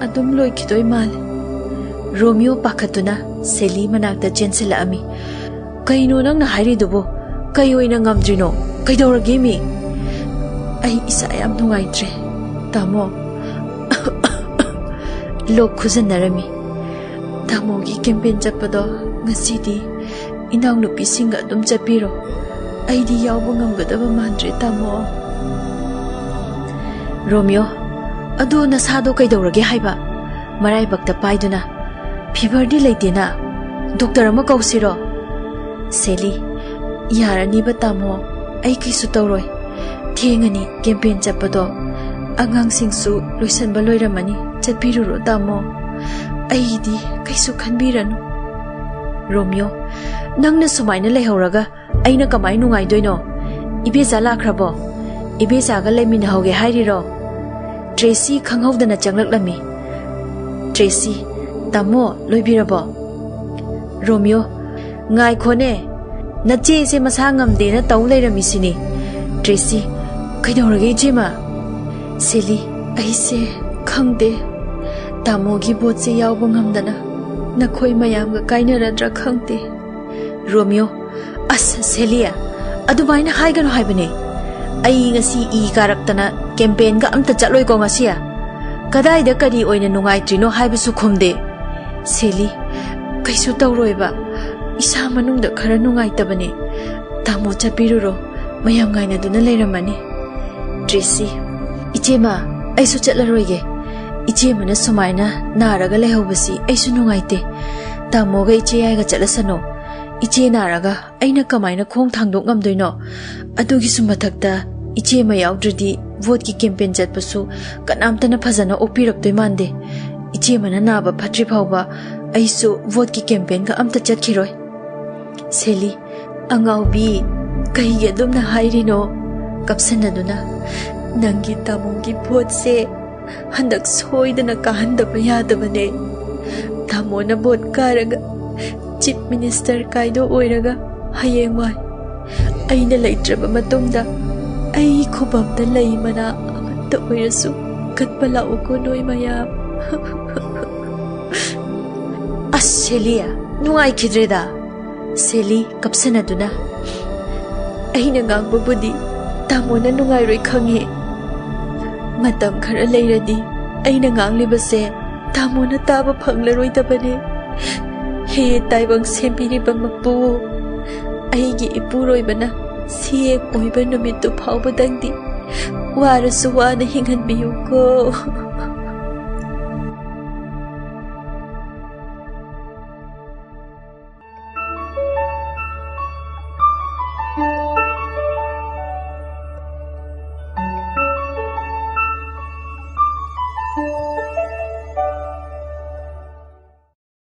ꯑꯗꯨꯝ ꯂꯣꯏꯈꯤꯗꯣꯏ ꯃꯥꯜꯂꯦ꯫" ꯔꯣꯃꯤꯌꯣ ꯄꯥꯈꯠꯇꯨꯅ ꯁꯦꯂꯤ ꯃꯅꯥꯛꯇ ꯆꯦꯟꯁꯤꯜꯂꯛꯑꯝꯃꯤ꯫ "ꯀꯩꯅꯣ ꯅꯪꯅ ꯍꯥꯏꯔꯤꯗꯨꯕꯨ? ꯀꯩ ꯑꯣꯏꯅ ꯉꯝꯗ꯭ꯔꯤꯅꯣ? ꯀꯩꯗꯧꯔꯒꯦ ꯃꯤ?" "ꯑꯩ ꯏꯁꯥ ꯌꯥꯝ ꯅꯨꯡꯉꯥꯏꯇ꯭ꯔꯦ, ꯇꯥꯃꯣ꯫" ꯂꯣꯛ ꯈꯨꯖꯟꯅꯔꯝꯃꯤ꯫ "ꯇꯥꯃꯣꯒꯤ ꯀꯦꯝꯄꯦꯟ ꯆꯠꯄꯗꯣ ꯉꯁꯤꯗꯤ ꯏꯅꯥꯎꯅꯨꯄꯤꯁꯤꯡꯒ ꯑꯗꯨꯝ ꯆꯠꯄꯤꯔꯣ꯫ ꯑꯩꯗꯤ ꯌꯥꯎꯕ ꯉꯝꯒꯗꯕ ꯃꯥꯟꯗ꯭ꯔꯦ, ꯇꯥꯃꯣ꯫" ꯔꯣꯃꯤꯌꯣ, "ꯑꯗꯨ ꯅꯁꯥꯗꯣ ꯀꯩꯗꯧꯔꯒꯦ ꯍꯥꯏꯕ?" ꯃꯔꯥꯏꯕꯛꯇ ꯄꯥꯏꯗꯨꯅ, "ꯐꯤꯚꯔꯗꯤ ꯂꯩꯇꯦꯅ, ꯗꯣꯛꯇꯔ ꯑꯃ ꯀꯧꯁꯤꯔꯣ?" ꯁꯦꯂꯤ, "ꯌꯥꯔꯅꯤꯕ ꯇꯥꯃꯣ, ꯑꯩ ꯀꯩꯁꯨ ꯇꯧꯔꯣꯏ꯫ ꯊꯦꯡꯉꯅꯤ ꯀꯦꯝꯄꯦꯟ ꯆꯠꯄꯗꯣ꯫ ꯑꯉꯥꯡꯁꯤꯡꯁꯨ ꯂꯣꯏꯁꯟꯕ ꯂꯣꯏꯔꯝꯃꯅꯤ, ꯆꯠꯄꯤꯔꯨꯔꯣ ꯇꯥꯃꯣ꯫ ꯑꯩꯒꯤꯗꯤ ꯀꯩꯁꯨ ꯈꯟꯕꯤꯔꯅꯨ꯫" ꯔꯣꯃꯤꯌꯣ, "ꯅꯪꯅ ꯁꯨꯃꯥꯏꯅ ꯂꯩꯍꯧꯔꯒ ꯑꯩꯅ ꯀꯃꯥꯏ ꯅꯨꯡꯉꯥꯏꯗꯣꯏꯅꯣ? ꯏꯕꯦꯆꯥ ꯂꯥꯛꯈ꯭ꯔꯕꯣ? ꯏꯕꯦꯆꯥꯒ ꯂꯩꯃꯤꯟꯅꯍꯧꯒꯦ ꯍꯥꯏꯔꯤꯔꯣ?" ꯇ꯭ꯔꯦꯁꯤ ꯈꯪꯍꯧꯗꯅ ꯆꯪꯂꯛꯂꯝꯃꯤ꯫ ꯇ꯭ꯔꯦꯁꯤ, "ꯇꯥꯃꯣ, ꯂꯣꯏꯕꯤꯔꯕꯣ?" ꯔꯣꯃꯤꯌꯣ, "ꯉꯥꯏꯈꯣꯅꯦ, ꯅꯆꯦꯁꯦ ꯃꯁꯥ ꯉꯝꯗꯦꯅ ꯇꯧ ꯂꯩꯔꯝꯃꯤꯁꯤꯅꯤ꯫" ꯇ꯭ꯔꯦꯁꯤ, "ꯀꯩꯗꯧꯔꯒꯦ ꯏꯆꯦꯃ?" ꯁꯦꯂꯤ, "ꯑꯩꯁꯦ ꯈꯪꯗꯦ, ꯇꯥꯃꯣꯒꯤ ꯚꯣꯠꯁꯦ ꯌꯥꯎꯕ ꯉꯝꯗꯅ ꯅꯈꯣꯏ ꯃꯌꯥꯝꯒ ꯀꯥꯏꯅꯔꯗ꯭ꯔꯥ ꯈꯪꯗꯦ꯫" ꯔꯣꯃꯤꯌꯣ, "ꯑꯁ ꯁꯦꯂꯤ, ꯑꯗꯨꯃꯥꯏꯅ ꯍꯥꯏꯒꯅꯨ ꯍꯥꯏꯕꯅꯦ꯫ ꯑꯩ ꯉꯁꯤ ꯏ ꯀꯥꯔꯛꯇꯅ ꯀꯦꯝꯄꯦꯟꯒ ꯑꯝꯇ ꯆꯠꯂꯣꯏꯀꯣ ꯉꯁꯤ꯫ ꯀꯗꯥꯏꯗ ꯀꯔꯤ ꯑꯣꯏꯅ ꯅꯨꯡꯉꯥꯏꯇ꯭ꯔꯤꯅꯣ ꯍꯥꯏꯕꯁꯨ ꯈꯨꯝꯗꯦ꯫" ꯁꯦꯂꯤ, "ꯀꯩꯁꯨ ꯇꯧꯔꯣꯏꯕ, ꯏꯁꯥ ꯃꯅꯨꯡꯗ ꯈꯔ ꯅꯨꯡꯉꯥꯏꯇꯕꯅꯦ꯫ ꯇꯥꯃꯣ ꯆꯠꯄꯤꯔꯨꯔꯣ, ꯃꯌꯥꯝ ꯉꯥꯏꯅꯗꯨꯅ ꯂꯩꯔꯝꯃꯅꯤ꯫" ꯇ꯭ꯔꯦꯁꯤ, "ꯏꯆꯦꯃ, ꯑꯩꯁꯨ ꯆꯠꯂꯔꯣꯏꯒꯦ꯫ ꯏꯆꯦ ꯑꯃꯅ ꯁꯨꯃꯥꯏꯅ ꯅꯥꯔꯒ ꯂꯩꯍꯧꯕꯁꯤ ꯑꯩꯁꯨ ꯅꯨꯡꯉꯥꯏꯇꯦ꯫ ꯇꯥꯃꯣꯒ ꯏꯆꯦ ꯌꯥꯏꯒ ꯆꯠꯂꯁꯅꯨ꯫ ꯏꯆꯦ ꯅꯥꯔꯒ ꯑꯩꯅ ꯀꯃꯥꯏꯅ ꯈꯣꯡ ꯊꯥꯡꯗꯣꯛ ꯉꯝꯗꯣꯏꯅꯣ? ꯑꯗꯨꯒꯤꯁꯨ ꯃꯊꯛꯇ ꯏꯆꯦ ꯑꯃ ꯌꯥꯎꯗ꯭ꯔꯗꯤ ꯚꯣꯠꯀꯤ ꯀꯦꯝꯄꯦꯟ ꯆꯠꯄꯁꯨ ꯀꯅꯥꯝꯇꯅ ꯐꯖꯅ ꯑꯣꯛꯄꯤꯔꯛꯇꯣꯏ ꯃꯥꯟꯗꯦ꯫ ꯏꯆꯦ ꯑꯃꯅ ꯅꯥꯕ ꯐꯠꯇ꯭ꯔꯤ ꯐꯥꯎꯕ ꯑꯩꯁꯨ ꯚꯣꯠꯀꯤ ꯀꯦꯝꯄꯦꯟꯒ ꯑꯝꯇ ꯆꯠꯈꯤꯔꯣꯏ꯫ ꯁꯦꯂꯤ, ꯑꯉꯥꯎꯕꯤ, ꯀꯩꯒꯤ ꯑꯗꯨꯝꯅ ꯍꯥꯏꯔꯤꯅꯣ? ꯀꯞꯁꯟꯅꯗꯨꯅ, ꯅꯪꯒꯤ ꯇꯥꯃꯣꯒꯤ ꯚꯣꯠꯁꯦ ꯍꯟꯗꯛ ꯁꯣꯏꯗꯅ ꯀꯥꯍꯟꯗꯕ ꯌꯥꯗꯕꯅꯦ꯫ ꯇꯥꯃꯣꯅ ꯚꯣꯠ ꯀꯥꯔꯒ ꯆꯤꯐ ꯃꯤꯅꯤꯁꯇꯔ ꯀꯥꯏꯗꯣ ꯑꯣꯏꯔꯒ ꯍꯌꯦꯡꯋꯥꯏ ꯑꯩꯅ ꯂꯩꯇ꯭ꯔꯕ ꯃꯇꯨꯡꯗ ꯑꯩ ꯈꯨꯕꯝꯗ ꯂꯩ ꯃꯅꯥ ꯑꯃꯠꯇ ꯑꯣꯏꯔꯁꯨ ꯀꯠꯄ ꯂꯥꯛꯎꯀꯣ ꯅꯣꯏ ꯃꯌꯥꯝ꯫ ꯑꯁ ꯁꯦꯂꯤ, ꯅꯨꯡꯉꯥꯏꯈꯤꯗ꯭ꯔꯦꯗ꯫ ꯁꯦꯂꯤ, ꯀꯞꯁꯟꯅꯗꯨꯅ, ꯑꯩꯅ ꯉꯥꯡꯕꯕꯨꯗꯤ ꯇꯥꯃꯣꯅ ꯅꯨꯡꯉꯥꯏꯔꯣꯏ ꯈꯪꯉꯦ꯫ ꯃꯇꯝ ꯈꯔ ꯂꯩꯔꯗꯤ ꯑꯩꯅ ꯉꯥꯡꯂꯤꯕꯁꯦ ꯇꯥꯃꯣꯅ ꯇꯥꯕ ꯐꯪꯂꯔꯣꯏꯗꯕꯅꯦ꯫ ꯍꯦ ꯇꯥꯏꯕꯪ ꯁꯦꯝꯕꯤꯔꯤꯕ ꯃꯄꯨ, ꯑꯩꯒꯤ ꯏꯄꯨꯔꯣꯏꯕꯅ ꯁꯤ ꯑꯦꯝ ꯑꯣꯏꯕ ꯅꯨꯃꯤꯠꯇꯨ ꯐꯥꯎꯕꯗꯪꯗꯤ ꯋꯥꯔꯁꯨ ꯋꯥꯅ ꯍꯤꯡꯍꯟꯕꯤꯌꯨꯀꯣ꯫